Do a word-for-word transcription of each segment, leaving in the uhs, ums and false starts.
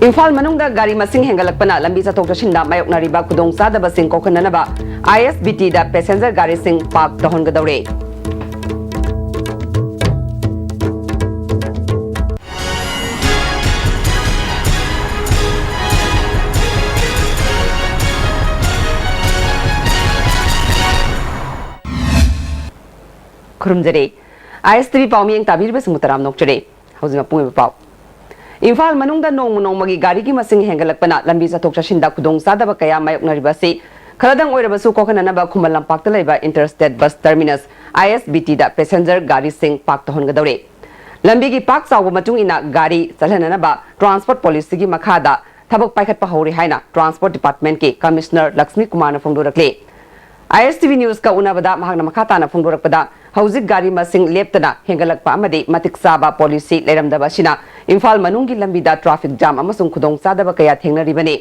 ꯏꯝꯐꯥꯜ ꯃꯅꯨꯡꯗ ꯒꯥꯔꯤ ꯃꯁꯤꯡ ꯍꯦꯟꯒꯠꯂꯛꯄꯅ ꯂꯝꯕꯤ ꯆꯠꯊꯣꯛ ꯆꯠꯁꯤꯟꯗ ꯃꯥꯌꯣꯛꯅꯔꯤꯕ ꯈꯨꯗꯣꯡꯆꯥꯗꯕꯁꯤꯡ ꯀꯣꯛꯍꯟꯅꯅꯕ ꯑꯥꯏ ꯑꯦꯁ ꯕꯤ ꯇꯤꯗ ꯄꯦꯁꯦꯟꯖꯔ ꯒꯥꯔꯤꯁꯤꯡ ꯄꯥꯔꯛ ꯇꯧꯍꯟꯒꯗꯧꯔꯦ꯫ ꯈꯨꯔꯨꯝꯖꯔꯤ꯫ ꯑꯥꯏ ꯑꯦꯁ ꯇꯤ ꯚꯤ ꯄꯥꯎ ꯃꯤꯠꯌꯦꯡ ꯇꯥꯕꯤꯔꯤꯕꯁꯤꯡꯕꯨ ꯇꯔꯥꯝꯅ ꯑꯣꯛꯆꯔꯤ꯫ ꯍꯧꯖꯤꯛ ꯃꯄꯨꯡ ꯑꯣꯏꯕ ꯄꯥꯎ꯫ ꯏꯝꯐꯥꯜ ꯃꯅꯨꯡꯗ ꯅꯣꯡꯃ ꯅꯣꯡꯃꯒꯤ ꯒꯥꯔꯤꯒꯤ ꯃꯁꯤꯡ ꯍꯦꯟꯒꯠꯂꯛꯄꯅ ꯂꯝꯕꯤ ꯆꯠꯊꯣꯛ ꯆꯠꯁꯤꯟꯗ ꯈꯨꯗꯣꯡꯆꯥꯗꯕ ꯀꯌꯥ ꯃꯥꯌꯣꯛꯅꯔꯤꯕ ꯑꯁꯤ ꯈꯔꯗꯪ ꯑꯣꯏꯔꯕꯁꯨ ꯀꯣꯛꯍꯟꯅꯅꯕ ꯈꯨꯃꯟ ꯂꯝꯄꯥꯛꯇ ꯂꯩꯕ ꯏꯟꯇꯔ ꯁ꯭ꯇꯦꯠ ꯕꯁ ꯇꯔꯃꯤꯅꯁ, ꯑꯥꯏ ꯑꯦꯁ ꯕꯤ ꯇꯤꯗ ꯄꯦꯁꯦꯟꯖꯔ ꯒꯥꯔꯤꯁꯤꯡ ꯄꯥꯔꯛ ꯇꯧꯍꯟꯒꯗꯧꯔꯦ꯫ ꯂꯝꯕꯤꯒꯤ ꯄꯥꯛ ꯆꯥꯎꯕ ꯃꯇꯨꯡ ꯏꯟꯅ ꯒꯥꯔꯤ ꯆꯠꯍꯟꯅꯅꯕ ꯇ꯭ꯔꯥꯟꯁꯄꯣꯔꯠ ꯄꯣꯂꯤꯁꯤꯒꯤ ꯃꯈꯥꯗ ꯊꯕꯛ ꯄꯥꯏꯈꯠꯄ ꯍꯧꯔꯦ ꯍꯥꯏꯅ ꯇ꯭ꯔꯥꯟꯁꯄꯣꯔꯠ ꯗꯤꯄꯥꯔꯠꯃꯦꯟꯠꯀꯤ ꯀꯃꯤꯁꯅꯔ ꯂꯛꯁꯃꯤ ꯀꯨꯃꯥꯔꯅ ꯐꯣꯡꯗꯣꯔꯛꯂꯤ꯫ ꯑꯥꯏ ꯑꯦꯁ ꯇꯤ ꯚꯤ ꯅ꯭ꯌꯨꯁꯀ ꯎꯅꯕꯗ ꯃꯍꯥꯛꯅ ꯃꯈꯥ ꯇꯥꯅ ꯐꯣꯡꯗꯣꯔꯛꯄꯗ, ꯍꯧꯖꯤꯛ ꯒꯥꯔꯤ ꯃꯁꯤꯡ ꯂꯦꯞꯇꯅ ꯍꯦꯟꯒꯠꯂꯛꯄ ꯑꯃꯗꯤ ꯃꯇꯤꯛ ꯆꯥꯕ ꯄꯣꯂꯤꯁꯤ ꯂꯩꯔꯝꯗꯕ ꯑꯁꯤꯅ ꯏꯝꯐꯥꯜ ꯃꯅꯨꯡꯒꯤ ꯂꯝꯕꯤꯗ ꯇ꯭ꯔꯥꯐꯤꯛ ꯖꯥꯝ ꯑꯃꯁꯨꯡ ꯈꯨꯗꯣꯡꯆꯥꯗꯕ ꯀꯌꯥ ꯊꯦꯡꯅꯔꯤꯕꯅꯤ꯫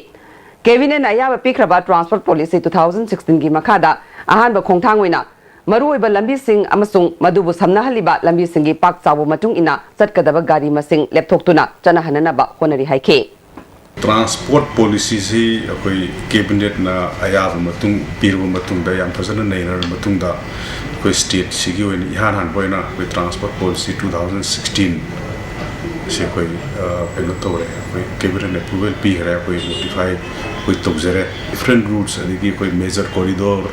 ꯀꯦꯕꯤꯅꯦꯠꯅ ꯑꯌꯥꯕ ꯄꯤꯈ꯭ꯔꯕ ꯇ꯭ꯔꯥꯟꯁꯄꯣꯔꯠ ꯄꯣꯂꯤꯁꯤ ꯇꯨ ꯊꯥꯎꯖꯟ ꯁꯤꯛꯁꯇꯤꯟꯒꯤ ꯃꯈꯥꯗ ꯑꯍꯥꯟꯕ ꯈꯣꯡꯊꯥꯡ ꯑꯣꯏꯅ ꯃꯔꯨꯑꯣꯏꯕ ꯂꯝꯕꯤꯁꯤꯡ ꯑꯃꯁꯨꯡ ꯃꯗꯨꯕꯨ ꯁꯝꯅꯍꯜꯂꯤꯕ ꯂꯝꯕꯤꯁꯤꯡꯒꯤ ꯄꯥꯛ ꯆꯥꯎꯕ ꯃꯇꯨꯡ ꯏꯟꯅ ꯆꯠꯀꯗꯕ ꯒꯥꯔꯤ ꯃꯁꯤꯡ ꯂꯦꯞꯊꯣꯛꯇꯨꯅ ꯆꯠꯅꯍꯟꯅꯅꯕ ꯍꯣꯠꯅꯔꯤ ꯍꯥꯏꯈꯤ꯫ ꯇ꯭ꯔꯥꯟꯁꯄꯣꯔꯠ ꯄꯣꯂꯤꯁꯤꯁꯤ ꯑꯩꯈꯣꯏ ꯀꯦꯕꯤꯅꯦꯠꯅ ꯑꯌꯥꯕ ꯃꯇꯨꯡ ꯄꯤꯔꯕ ꯃꯇꯨꯡꯗ, ꯌꯥꯝ ꯐꯖꯅ ꯅꯩꯅꯔꯕ ꯃꯇꯨꯡꯗ, ꯑꯩꯈꯣꯏ ꯁ꯭ꯇꯦꯠꯁꯤꯒꯤ ꯑꯣꯏꯅ ꯏꯍꯥꯟ ꯍꯥꯟꯕ ꯑꯣꯏꯅ ꯑꯩꯈꯣꯏ transport policy two thousand sixteen ꯁꯤ ꯑꯩꯈꯣꯏ, ꯑ, ꯀꯩꯅꯣ ꯇꯧꯔꯦ, ꯑꯩꯈꯣꯏ ꯀꯦꯕꯤꯅꯦꯠ ꯑꯦꯄ꯭ꯔꯨꯚꯦꯜ ꯄꯤꯈ꯭ꯔꯦ, ꯑꯩꯈꯣꯏ ꯅꯣꯇꯤꯐꯥꯏ ꯑꯩꯈꯣꯏ ꯇꯧꯖꯔꯦ꯫ ꯗꯤꯐ꯭ꯔꯦꯟ ꯔꯨꯠꯁ, ꯑꯗꯒꯤ ꯑꯩꯈꯣꯏ ꯃꯦꯖꯔ ꯀꯣꯔꯤꯗꯣꯔ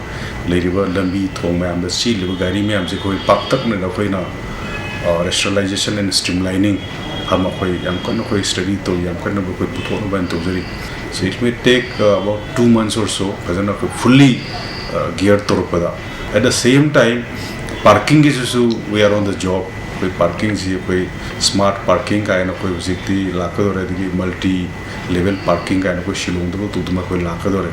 ꯂꯩꯔꯤꯕ ꯂꯝꯕꯤ ꯊꯣꯡ ꯃꯌꯥꯝꯗ ꯆꯦꯜꯂꯤꯕ ꯒꯥꯔꯤ ꯃꯌꯥꯝꯁꯦ ꯑꯩꯈꯣꯏ ꯄꯥꯛꯇꯛꯅꯅ ꯑꯩꯈꯣꯏꯅ, ꯑ, ꯔꯦꯁꯅꯦꯂꯥꯏꯖꯦꯁꯟ ꯑꯦꯟ ꯁ꯭ꯇ꯭ꯔꯤꯝꯂꯥꯏꯅꯤꯡ ꯑꯃ ꯑꯩꯈꯣꯏ ꯌꯥꯝ ꯀꯟꯅ ꯑꯩꯈꯣꯏ ꯁ꯭ꯇꯗꯤ ꯇꯧꯔꯤ, ꯌꯥꯝ ꯀꯟꯅ ꯑꯩꯈꯣꯏ ꯄꯨꯊꯣꯛꯅꯕ ꯍꯥꯏꯅ ꯇꯧꯖꯔꯤ꯫ So it may take, uh, about two months or so, ꯐꯖꯅ ꯑꯩꯈꯣꯏ ꯐꯨꯜꯂꯤ, ꯑ, ꯒꯤꯌꯔ ꯇꯧꯔꯛꯄꯗ꯫ At the same time, ꯄꯥꯔꯀꯤꯡꯒꯤꯁꯤꯁꯨ we are on the job꯫ ꯑꯩꯈꯣꯏ ꯄꯥꯔꯀꯤꯡꯁꯤ ꯑꯩꯈꯣꯏ ꯁ꯭ꯃꯥꯔꯠ ꯄꯥꯔꯀꯤꯡ ꯀꯥꯏꯅ ꯑꯩꯈꯣꯏ ꯍꯧꯖꯤꯛꯇꯤ ꯂꯥꯛꯀꯗꯧꯔꯦ, ꯑꯗꯒꯤ ꯃꯜꯇꯤ ꯂꯦꯚꯦꯜ ꯄꯥꯔꯀꯤꯡ ꯀꯥꯏꯅ ꯑꯩꯈꯣꯏ ꯁꯤꯂꯣꯡꯗꯒ ꯇꯧꯗꯅ ꯑꯩꯈꯣꯏ ꯂꯥꯛꯀꯗꯧꯔꯦ꯫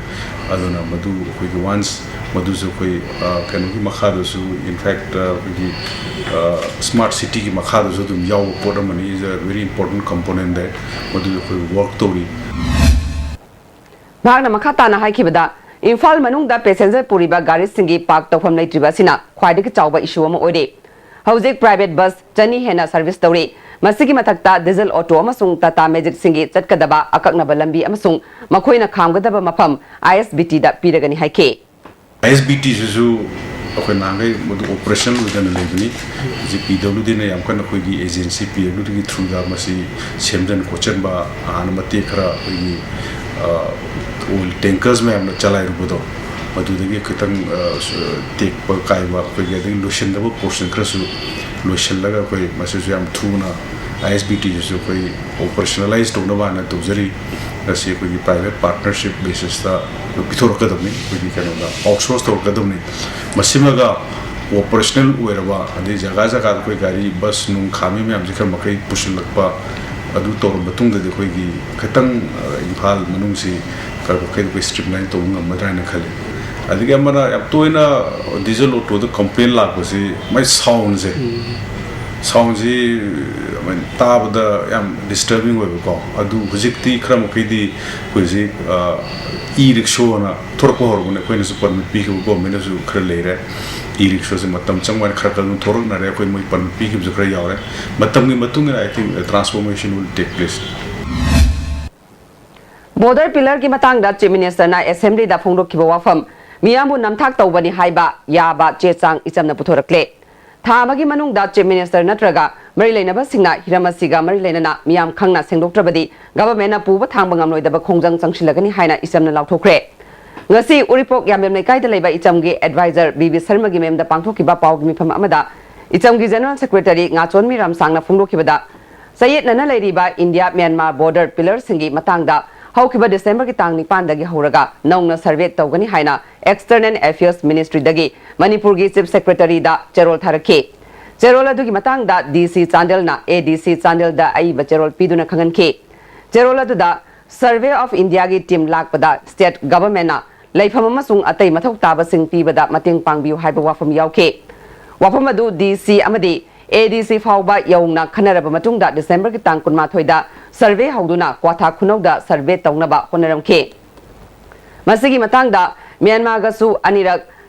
ꯑꯗꯨꯅ ꯃꯗꯨ ꯑꯩꯈꯣꯏꯒꯤ ꯋꯥꯟꯁ ꯃꯗꯨꯁꯨ ꯑꯩꯈꯣꯏ, ꯑ, ꯀꯩꯅꯣꯒꯤ ꯃꯈꯥꯗꯁꯨ, in fact, ꯑ, ꯑꯩꯈꯣꯏꯒꯤ, ꯑ, ꯁ꯭ꯃꯥꯔꯠ ꯁꯤꯇꯤꯒꯤ ꯃꯈꯥꯗꯁꯨ ꯑꯗꯨꯝ ꯌꯥꯎꯕ ꯄꯣꯠ ꯑꯃꯅꯤ, is a very important component that ꯃꯗꯨ ꯑꯩꯈꯣꯏ ꯋꯔꯛ ꯇꯧꯔꯤ꯫ ꯃꯍꯥꯛꯅ ꯃꯈꯥ ꯇꯥꯅ ꯍꯥꯏꯈꯤꯕꯗ, ꯏꯝꯐꯥꯜ ꯃꯅꯨꯡꯗ ꯄꯦꯁꯦꯟꯖꯔ ꯄꯨꯔꯤꯕ ꯒꯥꯔꯤꯁꯤꯡꯒꯤ ꯄꯥꯔꯛ ꯇꯧꯐꯝ ꯂꯩꯇ꯭ꯔꯤꯕ ꯑꯁꯤꯅ ꯈ꯭ꯋꯥꯏꯗꯒꯤ ꯆꯥꯎꯕ ꯏꯁꯨ ꯑꯃ ꯑꯣꯏꯔꯦ꯫ ꯍꯧꯖꯤꯛ ꯄ꯭ꯔꯥꯏꯚꯦꯠ ꯕꯁ ꯆꯅꯤ ꯍꯦꯟꯅ ꯁꯔꯚꯤꯁ ꯇꯧꯔꯤ꯫ ꯃꯁꯤꯒꯤ ꯃꯊꯛꯇ ꯗꯤꯖꯜ ꯑꯣꯇꯣ ꯑꯃꯁꯨꯡ ꯇꯥꯇꯥ ꯃꯦꯖꯤꯛꯁꯤꯡꯒꯤ ꯆꯠꯀꯗꯕ ꯑꯀꯛꯅꯕ ꯂꯝꯕꯤ ꯑꯃꯁꯨꯡ ꯃꯈꯣꯏꯅ ꯈꯥꯝꯒꯗꯕ ꯃꯐꯝ ꯑꯥꯏ ꯑꯦꯁ ꯕꯤ ꯇꯤꯗ ꯄꯤꯔꯒꯅꯤ ꯍꯥꯏꯈꯤ꯫ ꯑꯥꯏ ꯑꯦꯁ ꯕꯤ ꯇꯤꯁꯤꯁꯨ ꯑꯩꯈꯣꯏ ꯅꯍꯥꯟꯈꯩ ꯃꯗꯨ ꯑꯣꯄꯔꯦꯁꯅꯦꯜ ꯑꯣꯏꯗꯅ ꯂꯩꯕꯅꯤ꯫ ꯍꯧꯖꯤꯛ ꯄꯤ ꯗꯕ꯭ꯂꯤꯎ ꯗꯤꯅ ꯌꯥꯝ ꯀꯟꯅ ꯑꯩꯈꯣꯏꯒꯤ ꯑꯦꯖꯦꯟꯁꯤ ꯄꯤ ꯗꯕ꯭ꯂꯤꯎ ꯗꯤꯒꯤ ꯊ꯭ꯔꯨꯗ ꯃꯁꯤ ꯁꯦꯝꯖꯤꯟ ꯈꯣꯠꯆꯤꯟꯕ, ꯍꯥꯟꯅ ꯃꯇꯦꯛ ꯈꯔ ꯑꯩꯈꯣꯏꯒꯤ ꯑꯣꯏꯜ ꯇꯦꯡꯀꯔꯁ ꯃꯌꯥꯝꯅ ꯆꯂꯥꯏꯔꯨꯕꯗꯣ, ꯃꯗꯨꯗꯒꯤ ꯈꯤꯇꯪ ꯑ, ꯁ-, ꯇꯦꯛꯄ ꯀꯥꯏꯕ ꯑꯩꯈꯣꯏꯒꯤ, ꯑꯗꯒꯤ ꯂꯣꯏꯁꯤꯟꯗꯕ ꯄꯣꯔꯁꯟ ꯈꯔꯁꯨ ꯂꯣꯏꯁꯤꯜꯂꯒ ꯑꯩꯈꯣꯏ ꯃꯁꯤꯁꯨ ꯌꯥꯝ ꯊꯨꯅ ꯑꯥꯏ ꯑꯦꯁ ꯕꯤ ꯇꯤꯁꯤꯁꯨ ꯑꯩꯈꯣꯏ ꯑꯣꯄꯔꯦꯁꯅꯦꯂꯥꯏꯁ ꯇꯧꯅꯕ ꯍꯥꯏꯅ ꯇꯧꯖꯔꯤ꯫ ꯉꯁꯤ ꯑꯩꯈꯣꯏꯒꯤ ꯄ꯭ꯔꯥꯏꯚꯦꯠ ꯄꯥꯔꯠꯅꯔꯁꯤꯞ ꯕꯦꯁꯤꯁꯇ ꯄꯤꯊꯣꯔꯛꯀꯗꯕꯅꯤ, ꯑꯩꯈꯣꯏꯒꯤ ꯀꯩꯅꯣꯗ ꯑꯥꯎꯠꯁꯣꯔꯁ ꯇꯧꯔꯛꯀꯗꯕꯅꯤ꯫ ꯃꯁꯤꯃꯒ ꯑꯣꯄꯔꯦꯁꯅꯦꯜ ꯑꯣꯏꯔꯕ, ꯑꯗꯩ ꯖꯒꯥ ꯖꯒꯥꯗ ꯑꯩꯈꯣꯏ ꯒꯥꯔꯤ ꯕꯁ ꯅꯨꯡ ꯈꯥꯝꯃꯤ ꯃꯌꯥꯝꯁꯦ ꯈꯔ ꯃꯈꯩ ꯄꯨꯁꯤꯜꯂꯛꯄ, ꯑꯗꯨ ꯇꯧꯔꯕ ꯃꯇꯨꯡꯗꯗꯤ ꯑꯩꯈꯣꯏꯒꯤ ꯈꯤꯇꯪ, ꯑ, ꯏꯝꯐꯥꯜ ꯃꯅꯨꯡꯁꯤ ꯈꯔ ꯃꯈꯩ ꯑꯩꯈꯣꯏ ꯁ꯭ꯇ꯭ꯔꯤꯝꯂꯥꯏꯟ ꯇꯧꯕ ꯉꯝꯒꯗ꯭ꯔꯥ ꯍꯥꯏꯅ ꯈꯜꯂꯤ꯫ ꯑꯗꯒꯤ ꯑꯃꯅ ꯌꯥꯝ ꯇꯣꯏꯅ ꯗꯤꯖꯜ ꯑꯣꯇꯣꯗ ꯀꯝꯄ꯭ꯂꯦꯟ ꯂꯥꯛꯄꯁꯤ ꯃꯥꯏ ꯁꯥꯎꯟꯁꯦ, ꯁꯥꯎꯟꯁꯤ ꯇꯥꯕꯗ ꯌꯥꯝ ꯗꯤꯁꯇꯔꯕꯤꯡ ꯑꯣꯏꯕꯀꯣ꯫ ꯑꯗꯨ ꯍꯧꯖꯤꯛꯇꯤ ꯈꯔ ꯃꯈꯩꯗꯤ ꯑꯩꯈꯣꯏ ꯍꯧꯖꯤꯛ, ꯑ, ꯏ ꯔꯤꯛꯁꯣꯅ ꯊꯣꯔꯛꯄ ꯍꯧꯔꯕꯅꯦ꯫ ꯑꯩꯈꯣꯏꯅꯁꯨ ꯄꯔꯃꯤꯠ ꯄꯤꯈꯤꯕ, ꯒꯣꯔꯃꯦꯟꯅꯁꯨ ꯈꯔ ꯂꯩꯔꯦ꯫ ꯏ ꯔꯤꯛꯁꯣꯁꯦ ꯃꯇꯝ ꯆꯪꯕ ꯍꯥꯏꯅ ꯈꯔ ꯈꯔ ꯑꯗꯨꯝ ꯊꯣꯔꯛꯅꯔꯦ꯫ ꯑꯩꯈꯣꯏ ꯃꯣꯏ ꯄꯔꯃꯤꯠ ꯄꯤꯈꯤꯕꯁꯨ ꯈꯔ ꯌꯥꯎꯔꯦ꯫ ꯃꯇꯝꯒꯤ ꯃꯇꯨꯡ ꯏꯟꯅ, I think, transformation will take place. Border ꯄꯤꯂꯔꯒꯤ ꯃꯇꯥꯡꯗ ꯆꯤꯐ ꯃꯤꯅꯤꯁꯇꯔꯅ ꯑꯦꯁꯦꯝꯕ꯭ꯂꯤꯗ ꯐꯣꯡꯗꯣꯛꯈꯤꯕ ꯋꯥꯐꯝ ꯃꯤꯌꯥꯝꯕꯨ ꯅꯝꯊꯥꯛ ꯇꯧꯕꯅꯤ ꯍꯥꯏꯕ ꯌꯥꯕ ꯆꯦ ꯆꯥꯡ ꯏꯆꯝꯅ ꯄꯨꯊꯣꯔꯛꯂꯦ꯫ ꯊꯥ ꯑꯃꯒꯤ ꯃꯅꯨꯡꯗ ꯆꯤꯐ ꯃꯤꯅꯤꯁꯇꯔ ꯅꯠꯇ꯭ꯔꯒ ꯃꯔꯤ ꯂꯩꯅꯕꯁꯤꯡꯅ ꯍꯤꯔꯝ ꯑꯁꯤꯒ ꯃꯔꯤ ꯂꯩꯅꯅ ꯃꯤꯌꯥꯝ ꯈꯪꯅ ꯁꯦꯡꯗꯣꯛꯇ꯭ꯔꯕꯗꯤ ꯒꯚꯔꯟꯃꯦꯟꯠꯅ ꯄꯨꯕ ꯊꯥꯡꯕ ꯉꯝꯂꯣꯏꯗꯕ ꯈꯣꯡꯖꯪ ꯆꯪꯁꯤꯜꯂꯒꯅꯤ ꯍꯥꯏꯅ ꯏꯆꯝꯅ ꯂꯥꯎꯊꯣꯛꯈ꯭ꯔꯦ꯫ ꯉꯁꯤ ꯎꯔꯤꯄꯣꯛ ꯌꯥꯝꯕꯦꯝ ꯂꯩꯀꯥꯏꯗ ꯂꯩꯕ ꯏꯆꯝꯒꯤ ꯑꯦꯗꯚꯥꯏꯖꯔ ꯕꯤ ꯕꯤ ꯁꯔꯃꯒꯤ ꯃꯌꯨꯝꯗ ꯄꯥꯡꯊꯣꯛꯈꯤꯕ ꯄꯥꯎꯒꯤ ꯃꯤꯐꯝ ꯑꯃꯗ ꯏꯆꯝꯒꯤ ꯖꯦꯅꯔꯦꯜ ꯁꯦꯀ꯭ꯔꯦꯇꯔꯤ ꯉꯥꯆꯣꯟꯃꯤ ꯔꯥꯝꯁꯥꯡꯅ ꯐꯣꯡꯗꯣꯛꯈꯤꯕꯗ, ꯆꯌꯦꯠꯅꯅ ꯂꯩꯔꯤꯕ ꯏꯟꯗꯤꯌꯥ ꯃ꯭ꯌꯥꯟꯃꯥꯔ ꯕꯣꯔꯗꯔ ꯄꯤꯂꯔꯁꯤꯡꯒꯤ ꯃꯇꯥꯡꯗ ꯍꯧꯈꯤꯕ ꯗꯤꯁꯦꯝꯕꯔꯒꯤ ꯇꯥꯡ ꯅꯤꯄꯥꯟꯗꯒꯤ ꯍꯧꯔꯒ ꯅꯧꯅ ꯁꯔꯚꯦ ꯇꯧꯒꯅꯤ ꯍꯥꯏꯅ ꯑꯦꯛꯁꯇꯔꯅꯦꯜ ꯑꯦꯐꯤꯌꯔꯁ ꯃꯤꯅꯤꯁꯇ꯭ꯔꯤꯗꯒꯤ ꯃꯅꯤꯄꯨꯔꯒꯤ ꯆꯤꯐ ꯁꯦꯀ꯭ꯔꯦꯇꯔꯤꯗ ꯆꯦꯔꯣꯜ ꯊꯥꯔꯛꯈꯤ꯫ ꯆꯦꯔꯣꯜ ꯑꯗꯨꯒꯤ ꯃꯇꯥꯡꯗ ꯗꯤ ꯁꯤ ꯆꯥꯟꯗꯦꯜꯅ ꯑꯦ ꯗꯤ ꯁꯤ ꯆꯥꯟꯗꯦꯜꯗ ꯑꯏꯕ ꯆꯦꯔꯣꯜ ꯄꯤꯗꯨꯅ ꯈꯪꯍꯟꯈꯤ꯫ ꯆꯦꯔꯣꯜ ꯑꯗꯨꯗ ꯁꯔꯚꯦ ꯑꯣꯐ ꯏꯟꯗꯤꯌꯥꯒꯤ ꯇꯤꯝ ꯂꯥꯛꯄꯗ ꯁ꯭ꯇꯦꯠ ꯒꯚꯔꯟꯃꯦꯟꯠꯅ ꯂꯩꯐꯝ ꯑꯃꯁꯨꯡ ꯑꯇꯩ ꯃꯊꯧ ꯇꯥꯕꯁꯤꯡ ꯄꯤꯕꯗ ꯃꯇꯦꯡ ꯄꯥꯡꯕꯤꯌꯨ ꯍꯥꯏꯕ ꯋꯥꯐꯝ ꯌꯥꯎꯈꯤ꯫ ꯋꯥꯐꯝ ꯑꯗꯨ ꯗꯤ ꯁꯤ ꯑꯃꯗꯤ ꯑꯦ ꯗꯤ ꯁꯤ ꯐꯥꯎꯕ ꯌꯧꯅ ꯈꯟꯅꯔꯕ ꯃꯇꯨꯡꯗ ꯗꯤꯁꯦꯝꯕꯔꯒꯤ ꯇꯥꯡ ꯀꯨꯟꯃꯥꯊꯣꯏꯗ ꯁꯔꯚꯦ ꯍꯧꯗꯨꯅ ꯀ꯭ꯋꯥꯊꯥ ꯈꯨꯅꯧꯗ ꯁꯔꯚꯦ ꯇꯧꯅꯕ ꯍꯣꯠꯅꯔꯝꯈꯤ꯫ ꯃꯁꯤꯒꯤ ꯃꯇꯥꯡꯗ ꯃ꯭ꯌꯥꯟꯃꯥꯔꯒꯁꯨ ꯑꯅꯤꯔꯛ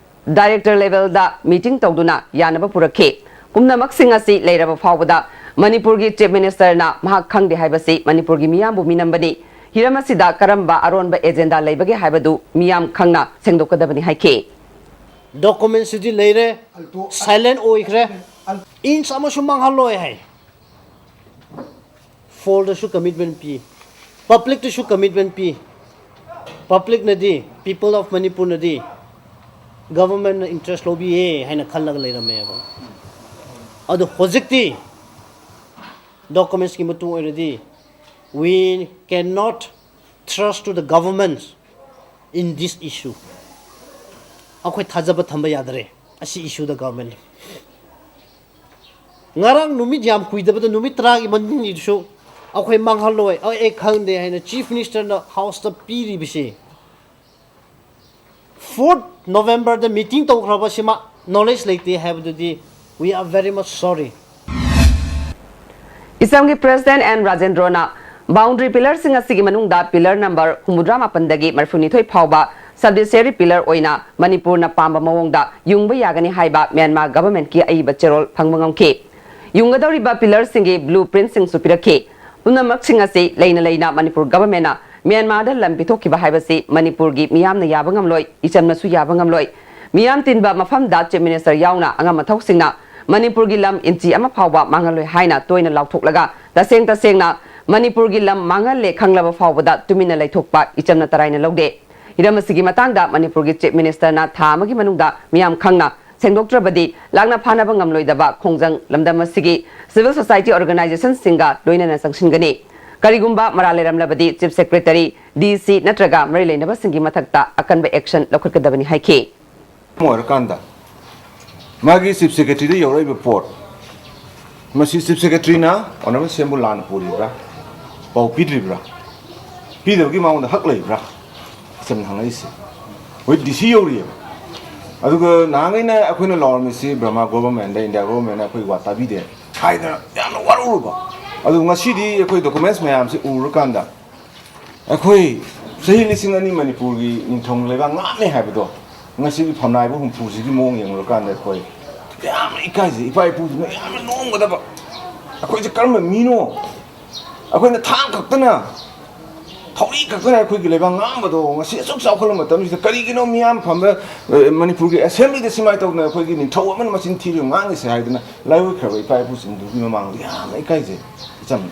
ꯗꯥꯏꯔꯦꯛꯇꯔ ꯂꯦꯚꯦꯜꯗ ꯃꯤꯇꯤꯡ ꯇꯧꯗꯨꯅ ꯌꯥꯅꯕ ꯄꯨꯔꯛꯈꯤ꯫ ꯄꯨꯝꯅꯃꯛꯁꯤꯡ ꯑꯁꯤ ꯂꯩꯔꯕ ꯐꯥꯎꯕꯗ ꯃꯅꯤꯄꯨꯔꯒꯤ Chief Minister ꯅ ꯃꯍꯥꯛ ꯈꯪꯗꯦ ꯍꯥꯏꯕꯁꯤ ꯃꯅꯤꯄꯨꯔꯒꯤ ꯃꯤꯌꯥꯝꯕꯨ ꯃꯤꯅꯝꯕꯅꯤ꯫ ꯍꯤꯔꯝ ꯑꯁꯤꯗ ꯀꯔꯝꯕ ꯑꯔꯣꯟꯕ agenda ꯂꯩꯕꯒꯦ ꯍꯥꯏꯕꯗꯨ ꯃꯤꯌꯥꯝ ꯈꯪꯅ ꯁꯦꯡꯗꯣꯛꯀꯗꯕꯅꯤ ꯍꯥꯏꯈꯤ꯫ Documents ꯇꯨꯗꯤ ꯂꯩꯔꯦ, silent ꯑꯣꯏꯈ꯭ꯔꯦ, inch ꯑꯃꯁꯨ ꯃꯥꯡꯍꯜꯂꯣꯏ ꯍꯥꯏ꯫ Fold ꯇꯁꯨ commitment ꯄꯤ, public ꯇꯁꯨ commitment ꯄꯤ꯫ Public ꯅꯗꯤ, People of Manipur ꯅꯗꯤ government ꯅ interest ꯂꯧꯕꯤꯌꯦ ꯍꯥꯏꯅ ꯈꯜꯂꯒ ꯂꯩꯔꯝꯃꯦꯕ꯫ ꯑꯗꯣ ꯍꯧꯖꯤꯛꯇꯤ documents ꯀꯤ ꯃꯇꯨꯡ ꯑꯣꯏꯔꯗꯤ, we cannot trust to the government in this issue. ꯑꯩꯈꯣꯏ ꯊꯥꯖꯕ ꯊꯝꯕ ꯌꯥꯗ꯭ꯔꯦ ꯑꯁꯤ issue ꯗ government꯫ ꯉꯔꯥꯡ ꯅꯨꯃꯤꯠ ꯌꯥꯝ ꯀꯨꯏꯗꯕꯗ, ꯅꯨꯃꯤꯠ ꯇꯔꯥꯒꯤ ꯃꯅꯨꯡꯒꯤꯁꯨ ꯑꯩꯈꯣꯏ ꯃꯥꯡꯍꯜꯂꯣꯏ, ꯑꯩ, ꯑꯩ ꯈꯪꯗꯦ ꯍꯥꯏꯅ Chief Minister ꯅ House ꯇ ꯄꯤꯔꯤꯕꯁꯤ, fourth November ꯗ meeting ꯇꯧꯈ꯭ꯔꯕꯁꯤꯃ knowledge ꯂꯩꯇꯦ ꯍꯥꯏꯕꯗꯨꯗꯤ, we are very much sorry. ꯏꯆꯝꯒꯤ President N ꯔꯥꯖꯦꯟꯗ꯭ꯔꯣꯅ boundary pillar ꯁꯤꯡ ꯑꯁꯤꯒꯤ ꯃꯅꯨꯡꯗ pillar number ꯍꯨꯝꯐꯨꯇꯔꯥ ꯃꯥꯄꯟꯗꯒꯤ ꯃꯔꯤꯐꯨꯅꯤꯊꯣꯏ ꯐꯥꯎꯕ subsidiary pillar ꯑꯣꯏꯅ ꯃꯅꯤꯄꯨꯔꯅ ꯄꯥꯝꯕ ꯃꯑꯣꯡꯗ ꯌꯨꯡꯕ ꯌꯥꯒꯅꯤ ꯍꯥꯏꯕ Myanmar government ꯀꯤ ꯑꯏꯕ ꯆꯦꯔꯣꯜ ꯐꯪꯕ ꯉꯝꯈꯤ꯫ ꯌꯨꯡꯒꯗꯧꯔꯤꯕ pillar ꯁꯤꯡꯒꯤ blueprint ꯁꯤꯡꯁꯨ ꯄꯤꯔꯛꯈꯤ꯫ ꯄꯨꯝꯅꯃꯛꯁꯤꯡ ꯑꯁꯤ ꯂꯩꯅ ꯂꯩꯅ ꯃꯅꯤꯄꯨꯔ government ꯅ Myanmar ꯗ ꯂꯝ ꯄꯤꯊꯣꯛꯈꯤꯕ ꯍꯥꯏꯕꯁꯤ ꯃꯅꯤꯄꯨꯔꯒꯤ ꯃꯤꯌꯥꯝꯅ ꯌꯥꯕ ꯉꯝꯂꯣꯏ, ꯏꯆꯝꯅꯁꯨ ꯌꯥꯕ ꯉꯝꯂꯣꯏ꯫ ꯃꯤꯌꯥꯝ ꯇꯤꯟꯕ ꯃꯐꯝꯗ Chief Minister ꯌꯥꯎꯅ ꯑꯉꯝ ꯑꯊꯧꯁꯤꯡꯅ ꯃꯅꯤꯄꯨꯔꯒꯤ ꯂꯝ inch ꯑꯃ ꯐꯥꯎꯕ ꯃꯥꯡꯍꯜꯂꯣꯏ ꯍꯥꯏꯅ ꯇꯣꯏꯅ ꯂꯥꯎꯊꯣꯛꯂꯒ ꯇꯁꯦꯡ ꯇꯁꯦꯡꯅ ꯃꯅꯤꯄꯨꯔꯒꯤ ꯂꯝ ꯃꯥꯡꯍꯜꯂꯦ ꯈꯪꯂꯕ ꯐꯥꯎꯕꯗ ꯇꯨꯃꯤꯟꯅ ꯂꯩꯊꯣꯛꯄ ꯏꯆꯝꯅ ꯇꯔꯥꯏꯅ ꯂꯧꯗꯦ꯫ ꯍꯤꯔꯝ ꯑꯁꯤꯒꯤ ꯃꯇꯥꯡꯗ ꯃꯅꯤꯄꯨꯔꯒꯤ Chief Minister ꯅ ꯊꯥ ꯑꯃꯒꯤ ꯃꯅꯨꯡꯗ ꯃꯤꯌꯥꯝ ꯈꯪꯅ ꯁꯦꯡꯗꯣꯛꯇ꯭ꯔꯕꯗꯤ ꯂꯥꯛꯅ ꯐꯥꯅꯕ ꯉꯝꯂꯣꯏꯗꯕ ꯈꯣꯡꯖꯪ ꯂꯝꯗꯝ ꯑꯁꯤꯒꯤ civil society organization ꯁꯤꯡꯒ ꯂꯣꯏꯅꯅ ꯆꯪꯁꯤꯟꯒꯅꯤ꯫ ꯀꯔꯤꯒꯨꯝꯕ ꯃꯔꯥꯜ ꯂꯩꯔꯝꯂꯕꯗꯤ Chief Secretary, D C ꯅꯠꯇ꯭ꯔꯒ ꯃꯔꯤ ꯂꯩꯅꯕꯁꯤꯡꯒꯤ ꯃꯊꯛꯇ ꯑꯀꯟꯕ action ꯂꯧꯈꯠꯀꯗꯕꯅꯤ ꯍꯥꯏꯈꯤ꯫ ꯑꯃ ꯑꯣꯏꯔꯀꯥꯟꯗ ꯃꯥꯒꯤ Chief Secretary ꯗ ꯌꯧꯔꯛꯏꯕ ꯄꯣꯠ, ꯃꯁꯤ Chief Secretary ꯅ Honourable C M ꯕꯨ ꯂꯥꯟꯅ ꯄꯨꯔꯤꯕ꯭ꯔꯥ, ꯄꯥꯎ ꯄꯤꯗ꯭ꯔꯤꯕ꯭ꯔꯥ, ꯄꯤꯗꯕꯒꯤ ꯃꯉꯣꯟꯗ ꯍꯛ ꯂꯩꯕ꯭ꯔꯥ, ꯏꯆꯝꯅ ꯍꯪꯉꯛꯏꯁꯦ꯫ ꯍꯧꯖꯤꯛ D C ꯌꯧꯔꯤꯑꯕ꯫ ꯑꯗꯨꯒ ꯅꯍꯥꯟꯈꯩꯅ ꯑꯩꯈꯣꯏꯅ ꯂꯥꯎꯔꯝꯃꯤꯁꯤ Burma government ꯗ, India government ꯅ ꯑꯩꯈꯣꯏ ꯋꯥ ꯇꯥꯕꯤꯗꯦ ꯍꯥꯏꯗꯅ ꯌꯥꯝꯅ ꯋꯥꯔꯧꯔꯨꯕ꯫ ꯑꯗꯨ ꯉꯁꯤꯗꯤ ꯑꯩꯈꯣꯏ documents ꯃꯌꯥꯝꯁꯤ ꯎꯔꯀꯥꯟꯗ ꯑꯩꯈꯣꯏ ꯆꯍꯤ ꯂꯤꯁꯤꯡ ꯑꯅꯤ ꯃꯅꯤꯄꯨꯔꯒꯤ ꯅꯤꯡꯊꯧ ꯂꯩꯕꯥꯛ ꯉꯥꯛꯅꯦ ꯍꯥꯏꯕꯗꯣ ꯉꯁꯤꯒꯤ ꯐꯝꯅꯥꯏꯕ ꯍꯨꯝꯐꯨꯁꯤꯒꯤ ꯃꯑꯣꯡ ꯌꯦꯡꯂꯨꯔꯀꯥꯟꯗ ꯑꯩꯈꯣꯏ ꯌꯥꯝꯅ ꯏꯀꯥꯏꯖꯩ꯫ ꯏꯄꯥ ꯏꯄꯨꯁꯤꯡꯅ ꯌꯥꯝꯅ ꯅꯣꯛꯑꯝꯒꯗꯕ, ꯑꯩꯈꯣꯏꯁꯦ ꯀꯔꯝꯕ ꯃꯤꯅꯣ? ꯑꯩꯈꯣꯏꯅ ꯊꯥꯡ ꯈꯛꯇꯅ, ꯊꯧꯔꯤ ꯈꯛꯇꯅ ꯑꯩꯈꯣꯏꯒꯤ ꯂꯩꯕꯥꯛ ꯉꯥꯛꯑꯝꯕꯗꯣ ꯉꯁꯤ ꯑꯁꯨꯛ ꯆꯥꯎꯈꯠꯂꯕ ꯃꯇꯝꯁꯤꯗ ꯀꯔꯤꯒꯤꯅꯣ ꯃꯤꯌꯥꯝ ꯐꯝꯕ, ꯑ, ꯃꯅꯤꯄꯨꯔꯒꯤ ꯑꯦꯁꯦꯝꯕ꯭ꯂꯤꯗ ꯁꯨꯃꯥꯏꯅ ꯇꯧꯗꯅ ꯑꯩꯈꯣꯏꯒꯤ ꯅꯤꯡꯊꯧ ꯑꯃꯅ ꯃꯆꯤꯟ ꯊꯤꯔꯒ ꯉꯥꯡꯉꯤꯁꯦ ꯍꯥꯏꯗꯅ ꯂꯥꯏꯑꯣꯏꯈ꯭ꯔꯕ ꯏꯄꯥ ꯏꯄꯨꯁꯤꯡꯗꯨꯒꯤ ꯃꯃꯥꯡꯗ ꯌꯥꯝꯅ ꯏꯀꯥꯏꯖꯩ꯫ ꯏꯆꯝ꯫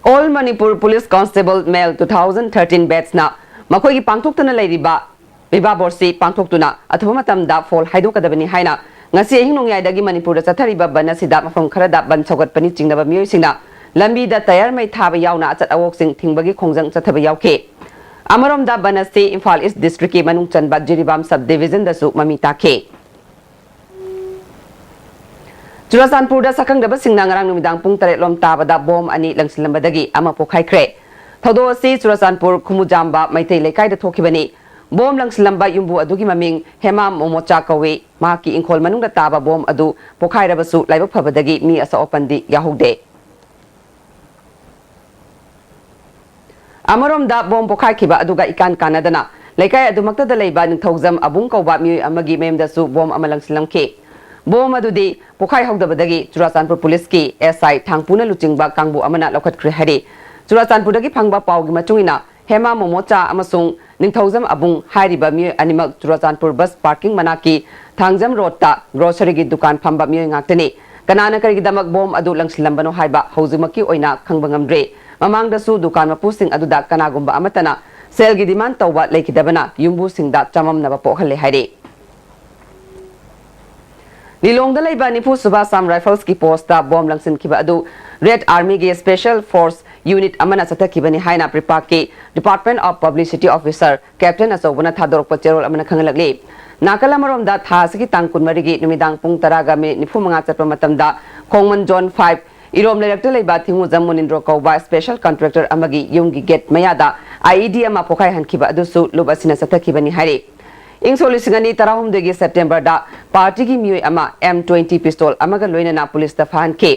All Manipur Police Constable Male two thousand thirteen batchꯅ ꯃꯈꯣꯏꯒꯤ ꯄꯥꯡꯊꯣꯛꯇꯅ ꯂꯩꯔꯤꯕ ꯕꯤꯕꯥ ꯕꯣꯔꯁꯤ ꯄꯥꯡꯊꯣꯛꯇꯨꯅ ꯑꯊꯨꯕ ꯃꯇꯝꯗ ꯐꯣꯜ ꯍꯥꯏꯗꯣꯛꯀꯗꯕꯅꯤ ꯍꯥꯏꯅ ꯉꯁꯤ ꯑꯍꯤꯡ ꯅꯣꯡꯌꯥꯏꯗꯒꯤ ꯃꯅꯤꯄꯨꯔꯗ ꯆꯠꯊꯔꯤꯕ ꯕꯟ ꯑꯁꯤꯗ ꯃꯐꯝ ꯈꯔꯗ ꯕꯟ ꯁꯧꯒꯠꯄꯅꯤ ꯆꯤꯡꯅꯕ ꯃꯤꯑꯣꯏꯁꯤꯡꯅ ꯂꯝꯕꯤꯗ ꯇꯌꯥꯔ ꯃꯩ ꯊꯥꯕ ꯌꯥꯎꯅ ꯑꯆꯠ ꯑꯋꯣꯛꯁꯤꯡ ꯊꯤꯡꯕꯒꯤ ꯈꯣꯡꯖꯪ ꯆꯠꯊꯕ ꯌꯥꯎꯈꯤ꯫ ꯑꯃꯔꯣꯝꯗ ꯕꯟ ꯑꯁꯤ ꯏꯝꯐꯥꯜ ꯏꯁ ꯗꯤꯁꯇ꯭ꯔꯤꯛꯀꯤ ꯃꯅꯨꯡ ꯆꯟꯕ ꯖꯤꯔꯤꯕꯥꯝ ꯁꯕ ꯗꯤꯕꯤꯖꯟꯗꯁꯨ ꯃꯃꯤ ꯇꯥꯈꯤ꯫ ꯆꯨꯔꯥꯆꯥꯟꯄꯨꯔꯗ ꯁꯛꯈꯪꯗꯕꯁꯤꯡꯅ ꯉꯔꯥꯡ ꯅꯨꯃꯤꯗꯥꯡ ꯄꯨꯡ ꯇꯔꯦꯠ ꯂꯣꯝ ꯇꯥꯕꯗ ꯕꯣꯝ ꯑꯅꯤ ꯂꯪꯁꯤꯜꯂꯝꯕꯗꯒꯤ ꯑꯃ ꯄꯣꯈꯥꯏꯈ꯭ꯔꯦ꯫ ꯊꯧꯗꯣꯛ ꯑꯁꯤ ꯆꯨꯔꯥꯆꯥꯟꯄꯨꯔ ꯈꯨꯃꯨꯖꯥꯝꯕ ꯃꯩꯇꯩ ꯂꯩꯀꯥꯏꯗ ꯊꯣꯛꯈꯤꯕꯅꯤ꯫ ꯕꯣꯝ ꯂꯪꯁꯤꯜꯂꯝꯕ ꯌꯨꯝꯕꯨ ꯑꯗꯨꯒꯤ ꯃꯃꯤꯡ ꯍꯦꯃꯥ ꯃꯣꯃꯣꯆꯥ ꯀꯧꯏ꯫ ꯃꯍꯥꯛꯀꯤ ꯏꯪꯈꯣꯜ ꯃꯅꯨꯡꯗ ꯇꯥꯕ ꯕꯣꯝ ꯑꯗꯨ ꯄꯣꯈꯥꯏꯔꯕꯁꯨ ꯂꯥꯏꯕꯛ ꯐꯕꯗꯒꯤ ꯃꯤ ꯑꯁꯣꯛ ꯑꯄꯟꯗꯤ ꯌꯥꯎꯍꯧꯗꯦ꯫ ꯑꯃꯔꯣꯝꯗ ꯕꯣꯝ ꯄꯣꯈꯥꯏꯈꯤꯕ ꯑꯗꯨꯒ ꯏꯀꯥꯟ ꯀꯥꯟꯅꯗꯅ ꯂꯩꯀꯥꯏ ꯑꯗꯨꯃꯛꯇꯗ ꯂꯩꯕ ꯅꯤꯡꯊꯧꯖꯝ ꯑꯕꯨꯡ ꯀꯧꯕ ꯃꯤꯑꯣꯏ ꯑꯃꯒꯤ ꯃꯌꯨꯝꯗꯁꯨ ꯕꯣꯝ ꯑꯃ ꯂꯪꯁꯤꯜꯂꯝꯈꯤ꯫ ꯕꯣꯝ ꯑꯗꯨꯗꯤ ꯄꯣꯈꯥꯏꯍꯧꯗꯕꯗꯒꯤ ꯆꯨꯔꯥꯆꯥꯟꯄꯨꯔ ꯄꯨꯂꯤꯁꯀꯤ ꯑꯦꯁ ꯑꯥꯏ ꯊꯥꯡꯄꯨꯅ ꯂꯨꯆꯤꯡꯕ ꯀꯥꯡꯕꯨ ꯑꯃꯅ ꯂꯧꯈꯠꯈ꯭ꯔꯦ ꯍꯥꯏꯔꯤ꯫ ꯆꯨꯔꯥꯆꯥꯟꯄꯨꯔꯗꯒꯤ ꯐꯪꯕ ꯄꯥꯎꯒꯤ ꯃꯇꯨꯡ ꯏꯟꯅ, ꯍꯦꯃꯥ ꯃꯣꯃꯣꯆꯥ ꯑꯃꯁꯨꯡ ꯅꯤꯡꯊꯧꯖꯝ ꯑꯕꯨꯡ ꯍꯥꯏꯔꯤꯕ ꯃꯤꯑꯣꯏ ꯑꯅꯤꯃꯛ ꯆꯨꯔꯥꯆꯥꯟꯄꯨꯔ ꯕꯁ ꯄꯥꯔꯀꯤꯡ ꯃꯅꯥꯛꯀꯤ ꯊꯥꯡꯖꯝ ꯔꯣꯗꯇ ꯒ꯭ꯔꯣꯁꯔꯤꯒꯤ ꯗꯨꯀꯥꯟ ꯐꯝꯕ ꯃꯤꯑꯣꯏ ꯉꯥꯛꯇꯅꯤ꯫ ꯀꯅꯥꯅ ꯀꯔꯤꯒꯤꯗꯃꯛ ꯕꯣꯝ ꯑꯗꯨ ꯂꯪꯁꯤꯜꯂꯝꯕꯅꯣ ꯍꯥꯏꯕ ꯍꯧꯖꯤꯛꯃꯛꯀꯤ ꯑꯣꯏꯅ ꯈꯪꯕ ꯉꯝꯗ꯭ꯔꯤ꯫ ꯃꯃꯥꯡꯗꯁꯨ ꯗꯨꯀꯥꯟ ꯃꯄꯨꯁꯤꯡ ꯑꯗꯨꯗ ꯀꯅꯥꯒꯨꯝꯕ ꯑꯃꯠꯇꯅ ꯁꯦꯜꯒꯤ ꯗꯤꯃꯥꯟ ꯇꯧꯕ ꯂꯩꯈꯤꯗꯕꯅ ꯌꯨꯝꯕꯨꯁꯤꯡꯗ ꯆꯃꯝꯅꯕ ꯄꯣꯛꯍꯜꯂꯦ ꯍꯥꯏꯔꯤ꯫ ꯂꯤꯂꯣꯡꯗ ꯂꯩꯕ ꯅꯤꯐꯨ ꯁꯨꯕ ꯑꯁꯥꯝ ꯔꯥꯏꯐꯜꯁꯀꯤ ꯄꯣꯁꯇ ꯕꯣꯝ ꯂꯪꯁꯤꯟꯈꯤꯕ ꯑꯗꯨ ꯔꯦꯗ ꯑꯥꯔꯃꯤꯒꯤ ꯁ꯭ꯄꯦꯁꯦꯜ ꯐꯣꯔꯁ ꯌꯨꯅꯤꯠ ꯑꯃꯅ ꯆꯠꯊꯈꯤꯕꯅꯤ ꯍꯥꯏꯅ ꯄ꯭ꯔꯤꯄꯥꯛꯀꯤ Department of Publicity Officer captain ꯑꯆꯧꯕꯅ ꯊꯥꯗꯣꯔꯛꯄ ꯆꯦꯔꯣꯜ ꯑꯃꯅ ꯈꯪꯍꯜꯂꯛꯂꯤ꯫ ꯅꯥꯀꯜ ꯑꯃꯔꯣꯝꯗ, ꯊꯥ ꯑꯁꯤꯒꯤ ꯇꯥꯡ ꯀꯨꯟꯃꯔꯤꯒꯤ ꯅꯨꯃꯤꯗꯥꯡ ꯄꯨꯡ ꯇꯔꯥꯒ ꯃꯤꯅꯤꯠ ꯅꯤꯐꯨ ꯃꯉꯥ ꯆꯠꯄ ꯃꯇꯝꯗ ꯈꯣꯡꯃꯟ ꯖꯣꯟ ꯐꯥꯏꯚ ꯏꯔꯣꯝ ꯂꯩꯔꯛꯇ ꯂꯩꯕ ꯊꯤꯡꯉꯨꯖꯝ ꯃꯨꯅꯤꯟꯗ꯭ꯔꯣ ꯀꯧꯕ ꯁ꯭ꯄꯦꯁꯦꯜ ꯀꯟꯇ꯭ꯔꯦꯛꯇꯔ ꯑꯃꯒꯤ ꯌꯨꯝꯒꯤ ꯒꯦꯠ ꯃꯌꯥꯗ ꯑꯥꯏ ꯏ ꯗꯤ ꯑꯃ ꯄꯣꯈꯥꯏꯍꯟꯈꯤꯕ ꯑꯗꯨꯁꯨ ꯂꯨꯞ ꯑꯁꯤꯅ ꯆꯠꯊꯈꯤꯕꯅꯤ ꯍꯥꯏꯔꯤ꯫ ꯏꯪ ꯁꯣꯛ ꯂꯤꯁꯤꯡ ꯑꯅꯤ ꯇꯔꯥꯍꯨꯝꯗꯣꯏꯒꯤ ꯁꯦꯞꯇꯦꯝꯕꯔꯗ ꯄꯥꯔꯇꯤꯒꯤ ꯃꯤꯑꯣꯏ ꯑꯃ ꯑꯦꯝ ꯇ꯭ꯋꯦꯟꯇꯤ ꯄꯤꯁꯇꯣꯜ ꯑꯃꯒ ꯂꯣꯏꯅꯅ ꯄꯨꯂꯤꯁꯇ ꯐꯥꯍꯟꯈꯤ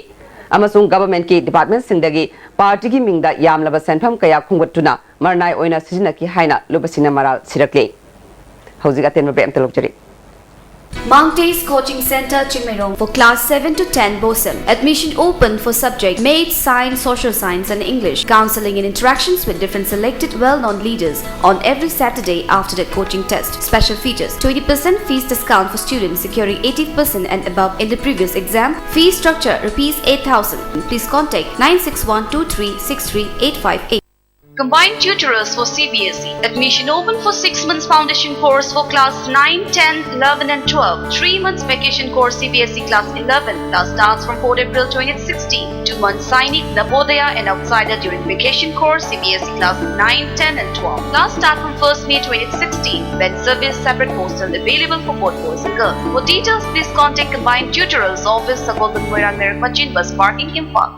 ꯑꯃꯁꯨꯡ ꯒꯚꯔꯟꯃꯦꯟꯠꯀꯤ ꯗꯤꯄꯥꯔꯠꯃꯦꯟꯠꯁꯤꯡꯗꯒꯤ ꯄꯥꯔꯇꯤꯒꯤ ꯃꯤꯡꯗ ꯌꯥꯝꯂꯕ ꯁꯦꯟꯐꯝ ꯀꯌꯥ ꯈꯣꯝꯒꯠꯇꯨꯅ ꯃꯔꯅꯥꯏ ꯑꯣꯏꯅ ꯁꯤꯖꯤꯟꯅꯈꯤ ꯍꯥꯏꯅ ꯂꯨꯞ ꯑꯁꯤꯅ ꯃꯔꯥꯜ ꯁꯤꯔꯛꯂꯤ꯫ ꯍꯧꯖꯤꯛ ꯑꯇꯦꯟꯕ ꯕ꯭ꯔꯦꯛ ꯑꯃꯇ ꯂꯧꯖꯔꯤ꯫ Mount East Coaching Center, Chingmeirong for class seven to ten BOSEM. Admission open for subject Maths, Science, Social Science and English. Counseling and interactions with different selected well-known leaders on every Saturday after the coaching test. Special features: twenty percent fees discount for students securing eighty percent and above in the previous exam. Fee structure: rupees eight thousand. Please contact nine six one two three six three eight five eight. Combined tutorials for C B S E. Admission open for six months foundation course for class nine, ten, eleven and twelve. Three months vacation course C B S E class eleven. Class starts from fourth April twenty sixteen. Two months Sainik, Navodaya and Outsider during vacation course C B S E class nine, ten and twelve. Class start from first May twenty sixteen. Bed service, separate hostel available for both boys and girls. For details, please contact Combined Tutorials Office, Sagolband, Moirang, Merak Machin Bus Parking, Imphal.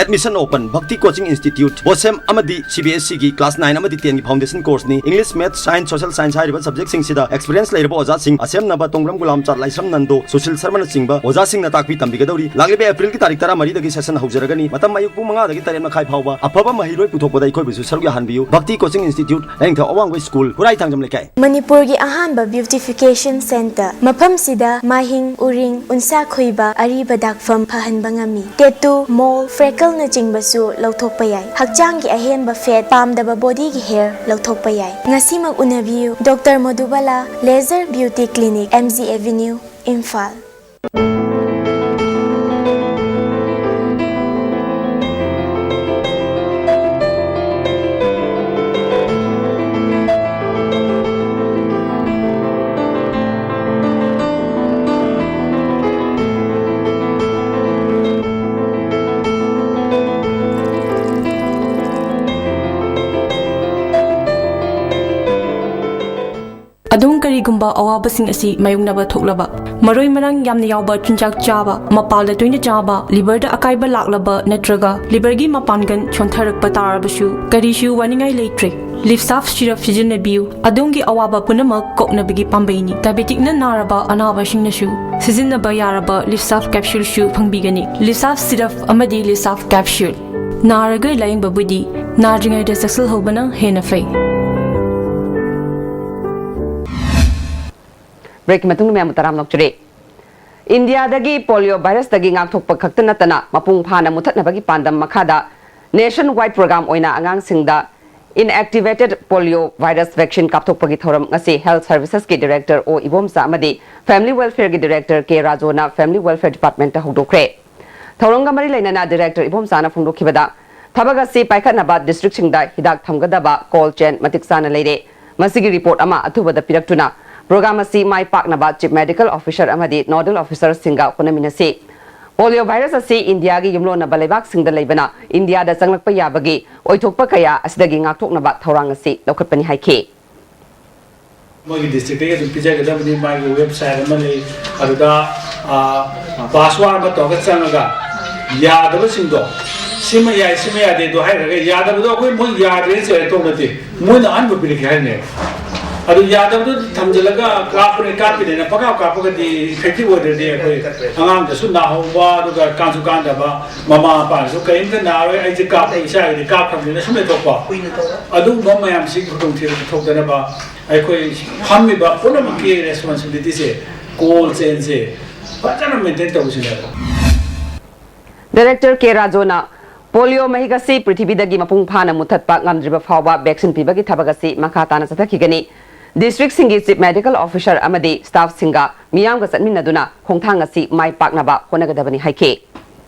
Admission open. Bhakti Coaching Institute, BOSEM ꯑꯃꯗꯤ C B S E ꯒꯤ class nine ꯑꯃꯗꯤ ten ꯒꯤ foundation course ꯅꯤ꯫ English, Maths, Science, Social Science ꯍꯥꯏꯔꯤꯕ subject ꯁꯤꯡꯁꯤꯗ experience ꯂꯩꯔꯕ ꯑꯣꯖꯥꯁꯤꯡ, ꯑꯁꯦꯝꯅꯕ ꯇꯣꯡꯕ꯭ꯔꯝ ꯒꯨꯂꯥꯝꯆꯥꯟ, ꯂꯥꯏꯁ꯭ꯔꯝ ꯅꯟꯗꯣ, ꯁꯨꯁꯤꯜ ꯁꯔꯃꯅꯆꯤꯡꯕ ꯑꯣꯖꯥꯁꯤꯡꯅ ꯇꯥꯛꯄꯤ ꯇꯝꯕꯤꯒꯗꯧꯔꯤ꯫ ꯂꯥꯛꯂꯤꯕ April ꯒꯤ ꯇꯥꯔꯤꯛ ꯇꯔꯥꯃꯔꯤꯗꯒꯤ session ꯍꯧꯖꯔꯒꯅꯤ꯫ ꯃꯇꯝ ꯑꯌꯨꯛ ꯄꯨꯡ ꯃꯉꯥꯗꯒꯤ ꯇꯔꯦꯠ ꯃꯈꯥꯏ ꯐꯥꯎꯕ꯫ ꯑꯐꯕ ꯃꯍꯩꯔꯣꯏ ꯄꯨꯊꯣꯛꯄꯗ ꯑꯩꯈꯣꯏꯕꯨꯁꯨ ꯁꯔꯨꯛ ꯌꯥꯍꯟꯕꯤꯌꯨ꯫ ꯚꯛꯇꯤ Coaching Institute, ꯂꯥꯏꯅꯤꯡꯊꯧ ꯑꯋꯥꯡꯕ school, ꯈꯨꯔꯥꯏ ꯊꯥꯡꯖꯝ ꯂꯩꯀꯥꯏ꯫ ꯃꯅꯤꯄꯨꯔꯒꯤ ꯑꯍꯥꯟꯕ beautification center꯫ ꯃꯐꯝꯁꯤꯗ ꯃꯥꯍꯤꯡ, ꯎꯔꯤꯡ, ꯎꯟꯁꯥ ꯈꯣꯏꯕ, ꯑꯔꯤꯕ ꯗꯥꯛꯐꯝ ꯐꯍꯟꯕ ꯉꯝꯃꯤ꯫ Tattoo, mole, freckle ꯅꯆꯤꯡꯕꯁꯨ ꯂꯧꯊꯣꯛꯄ ꯌꯥꯏ꯫ ꯍꯛꯆꯥꯡꯒꯤ ꯑꯍꯦꯟꯕ fat, ꯄꯥꯝꯗꯕ body ꯒꯤ hair ꯂꯧꯊꯣꯛꯄ ꯌꯥꯏ꯫ ꯉꯁꯤꯃꯛ ꯎꯅꯕꯤꯌꯨ꯫ Doctor ꯃꯣꯗꯨꯕꯥꯂꯥ, Laser Beauty Clinic, M G Avenue, Imphal. ꯒꯨꯝꯕ ꯑꯋꯥꯕꯁꯤꯡ ꯑꯁꯤ ꯃꯥꯌꯣꯛꯅꯕ ꯊꯣꯛꯂꯕ, ꯃꯔꯣꯏ ꯃꯔꯥꯡ ꯌꯥꯝꯅ ꯌꯥꯎꯕ ꯆꯤꯟꯖꯥꯛ ꯆꯥꯕ, ꯃꯄꯥꯜꯗ ꯇꯣꯏꯅ ꯆꯥꯕ, ꯂꯤꯚꯔꯗ ꯑꯀꯥꯏꯕ ꯂꯥꯛꯂꯕ ꯅꯠꯇ꯭ꯔꯒ ꯂꯤꯚꯔꯒꯤ ꯃꯄꯥꯡꯒꯜ ꯁꯣꯟꯊꯔꯛꯄ ꯇꯥꯔꯕꯁꯨ ꯀꯔꯤꯁꯨ ꯋꯥꯅꯤꯡꯉꯥꯏ ꯂꯩꯇ꯭ꯔꯦ꯫ ꯂꯤꯞꯁꯥꯐ ꯁꯤꯔꯞ ꯁꯤꯖꯤꯟꯅꯕꯤꯌꯨ꯫ ꯑꯗꯣꯝꯒꯤ ꯑꯋꯥꯕ ꯄꯨꯝꯅꯃꯛ ꯀꯣꯛꯅꯕꯒꯤ ꯄꯥꯝꯕꯩꯅꯤ꯫ ꯗꯥꯏꯕꯦꯇꯤꯛꯅ ꯅꯥꯔꯕ ꯑꯅꯥꯕꯁꯤꯡꯅꯁꯨ ꯁꯤꯖꯤꯟꯅꯕ ꯌꯥꯔꯕ ꯂꯤꯞꯁꯥꯐ ꯀꯦꯞꯁꯨꯜꯁꯨ ꯐꯪꯕꯤꯒꯅꯤ꯫ ꯂꯤꯞꯁꯥꯐ ꯁꯤꯔꯞ ꯑꯃꯗꯤ ꯂꯤꯞꯁꯥꯐ ꯀꯦꯞꯁꯨꯜ꯫ ꯅꯥꯔꯒ ꯂꯥꯌꯦꯡꯕꯕꯨꯗꯤ ꯅꯥꯗ꯭ꯔꯤꯉꯩꯗ ꯆꯦꯛꯁꯤꯜꯍꯧꯕꯅ ꯍꯦꯟꯅ ꯐꯩ꯫ ꯕ꯭ꯔꯦꯛꯀꯤ ꯃꯇꯨꯡꯗ ꯃꯌꯥꯝꯕꯨ ꯇꯔꯥꯝꯅ ꯑꯣꯛꯆꯔꯤ꯫ ꯏꯟꯗꯤꯌꯥꯗꯒꯤ ꯄꯣꯂꯤꯑꯣ ꯚꯥꯏꯔꯁꯇꯒꯤ ꯉꯥꯛꯊꯣꯛꯄ ꯈꯛꯇ ꯅꯠꯇꯅ ꯃꯄꯨꯡ ꯐꯥꯅ ꯃꯨꯊꯠꯅꯕꯒꯤ ꯄꯥꯟꯗꯝ ꯃꯈꯥꯗ ꯅꯦꯁꯟ ꯋꯥꯏꯗ ꯄ꯭ꯔꯣꯒ꯭ꯔꯥꯝ ꯑꯣꯏꯅ ꯑꯉꯥꯡꯁꯤꯡꯗ ꯏꯟꯑꯦꯛꯇꯤꯚꯦꯇꯦꯗ ꯄꯣꯂꯤꯑꯣ ꯚꯥꯏꯔꯁ ꯚꯦꯛꯁꯤꯟ ꯀꯥꯞꯊꯣꯛꯄꯒꯤ ꯊꯧꯔꯝ ꯉꯁꯤ ꯍꯦꯜꯊ ꯁꯔꯚꯤꯁꯦꯁꯀꯤ ꯗꯤꯔꯦꯛꯇꯔ ꯑꯣ ꯏꯕꯣꯝꯆꯥ ꯑꯃꯗꯤ ꯐꯦꯃꯤꯂꯤ ꯋꯦꯜꯐꯤꯌꯔꯒꯤ ꯗꯤꯔꯦꯛꯇꯔ ꯀꯦ ꯔꯥꯖꯣꯅ ꯐꯦꯃꯤꯂꯤ ꯋꯦꯜꯐꯤꯌꯔ ꯗꯤꯄꯥꯔꯠꯃꯦꯟꯇ ꯍꯧꯗꯣꯛꯈ꯭ꯔꯦ꯫ ꯊꯧꯔꯝꯒ ꯃꯔꯤ ꯂꯩꯅꯅ ꯗꯤꯔꯦꯛꯇꯔ ꯏꯕꯣꯝꯆꯥꯅ ꯐꯣꯡꯗꯣꯛꯈꯤꯕꯗ, ꯊꯕꯛ ꯑꯁꯤ ꯄꯥꯏꯈꯠꯅꯕ ꯗꯤꯁꯇ꯭ꯔꯤꯛꯁꯤꯡꯗ ꯍꯤꯗꯥꯛ ꯊꯝꯒꯗꯕ ꯀꯣꯜꯗ ꯆꯦꯟ ꯃꯇꯤꯛ ꯆꯥꯅ ꯂꯩꯔꯦ꯫ ꯃꯁꯤꯒꯤ ꯔꯤꯄꯣꯔꯠ ꯑꯃ ꯑꯊꯨꯕꯗ ꯄꯤꯔꯛꯇꯨꯅ ꯄ꯭ꯔꯣꯒ꯭ꯔꯥꯝ ꯑꯁꯤ ꯃꯥꯏ ꯄꯥꯛꯅꯕ ꯆꯤꯐ ꯃꯦꯗꯤꯀꯦꯜ ꯑꯣꯐꯤꯁꯔ ꯑꯃꯗꯤ ꯅꯣꯗꯦꯜ ꯑꯣꯐꯤꯁꯔꯁꯤꯡꯒ ꯍꯣꯠꯅꯃꯤꯟꯅꯁꯤ꯫ ꯄꯣꯂꯤꯑꯣ ꯚꯥꯏꯔꯁ ꯑꯁꯤ ꯏꯟꯗꯤꯌꯥꯒꯤ ꯌꯨꯝꯂꯣꯟꯅꯕ ꯂꯩꯕꯥꯛꯁꯤꯡꯗ ꯂꯩꯕꯅ ꯏꯟꯗꯤꯌꯥꯗ ꯆꯪꯂꯛꯄ ꯌꯥꯕꯒꯤ ꯑꯣꯏꯊꯣꯛꯄ ꯀꯌꯥ ꯑꯁꯤꯗꯒꯤ ꯉꯥꯛꯊꯣꯛꯅꯕ ꯊꯧꯔꯥꯡ ꯑꯁꯤ ꯂꯧꯈꯠꯄꯅꯤ ꯍꯥꯏꯈꯤ꯫ ꯃꯣꯏꯒꯤ ꯗꯤꯁꯇ꯭ꯔꯤꯛꯇꯒꯤ ꯑꯗꯨꯝ ꯄꯤꯖꯒꯗꯕꯅꯤ꯫ ꯃꯥꯒꯤ ꯋꯦꯕꯁꯥꯏꯠ ꯑꯃ ꯂꯩ, ꯑꯗꯨꯗ, ꯑ, ꯄꯥꯁꯋꯥꯔꯗ ꯑꯃ ꯇꯧꯔꯒ ꯆꯪꯉꯒ ꯌꯥꯗꯕꯁꯤꯡꯗꯣ, "ꯁꯤꯃ ꯌꯥꯏ, ꯁꯤꯃ ꯌꯥꯗꯦ" ꯑꯗꯣ ꯍꯥꯏꯈ꯭ꯔꯒ, ꯌꯥꯗꯕꯗꯣ ꯑꯩꯈꯣꯏ ꯃꯣꯏ ꯌꯥꯗ꯭ꯔꯦꯅ ꯆꯩꯔꯛꯇꯧ ꯅꯠꯇꯦ, ꯃꯣꯏꯅ ꯑꯍꯟꯕ ꯄꯤꯔꯛꯀꯦ ꯍꯥꯏꯔꯤꯅꯦꯕ꯫ ꯑꯗꯨ ꯌꯥꯗꯕꯗꯨ ꯊꯝꯖꯤꯜꯂꯒ ꯀꯥꯞꯄꯅꯦ, ꯀꯥꯞꯄꯤꯅꯦꯅ ꯄꯪꯀꯥꯞ ꯀꯥꯞꯄꯒꯗꯤ ꯏꯐꯦꯛꯇꯤꯚ ꯑꯣꯏꯗ꯭ꯔꯗꯤ ꯑꯩꯈꯣꯏ ꯑꯉꯥꯡꯗꯁꯨ ꯅꯥꯍꯧꯕ, ꯑꯗꯨꯒ ꯀꯥꯟꯁꯨ ꯀꯥꯟꯗꯕ, ꯃꯃꯥ ꯃꯄꯥꯅꯁꯨ "ꯀꯔꯤꯝꯇ ꯅꯥꯔꯣꯏ, ꯑꯩꯁꯦ ꯀꯥꯞꯄ ꯏꯆꯥꯒꯤꯗꯤ ꯀꯥꯞꯈ꯭ꯔꯕꯅꯤꯅ" ꯁꯨꯝ ꯂꯩꯊꯣꯛꯄ꯫ ꯑꯗꯨꯒꯨꯝꯕ ꯃꯌꯥꯝꯁꯤ ꯈꯨꯗꯣꯡꯊꯤꯕ ꯊꯣꯛꯇꯅꯕ ꯑꯩꯈꯣꯏ ꯐꯝꯃꯤꯕ ꯄꯨꯝꯅꯃꯛꯀꯤ ꯔꯦꯁꯄꯣꯟꯁꯤꯕꯤꯂꯤꯇꯤꯁꯦ, ꯀꯣꯜ ꯆꯦꯟꯁꯦ ꯐꯖꯅ ꯃꯦꯟꯇꯦꯟ ꯇꯧꯁꯤꯅꯦꯕ꯫ ꯗꯥꯏꯔꯦꯛꯇꯔ ꯀꯦ ꯔꯥꯖꯣꯅ ꯄꯣꯂꯤꯑꯣ ꯃꯍꯤꯛ ꯑꯁꯤ ꯄ꯭ꯔꯤꯊꯤꯕꯤꯗꯒꯤ ꯃꯄꯨꯡ ꯐꯥꯅ ꯃꯨꯊꯠꯄ ꯉꯝꯗ꯭ꯔꯤꯕ ꯐꯥꯎꯕ ꯚꯦꯛꯁꯤꯟ ꯄꯤꯕꯒꯤ ꯊꯕꯛ ꯑꯁꯤ ꯃꯈꯥ ꯇꯥꯅ ꯆꯠꯊꯈꯤꯒꯅꯤ꯫ ꯗꯤꯁꯇ꯭ꯔꯤꯛꯁꯤꯡꯒꯤ ꯆꯤꯐ ꯃꯦꯗꯤꯀꯦꯜ ꯑꯣꯐꯤꯁꯔ ꯑꯃꯗꯤ ꯁ꯭ꯇꯥꯐꯁꯤꯡꯒ ꯃꯤꯌꯥꯝꯒ ꯆꯠꯃꯤꯟꯅꯗꯨꯅ ꯈꯣꯡꯊꯥꯡ ꯑꯁꯤ ꯃꯥꯏ ꯄꯥꯛꯅꯕ ꯍꯣꯠꯅꯒꯗꯕꯅꯤ ꯍꯥꯏꯈꯤ꯫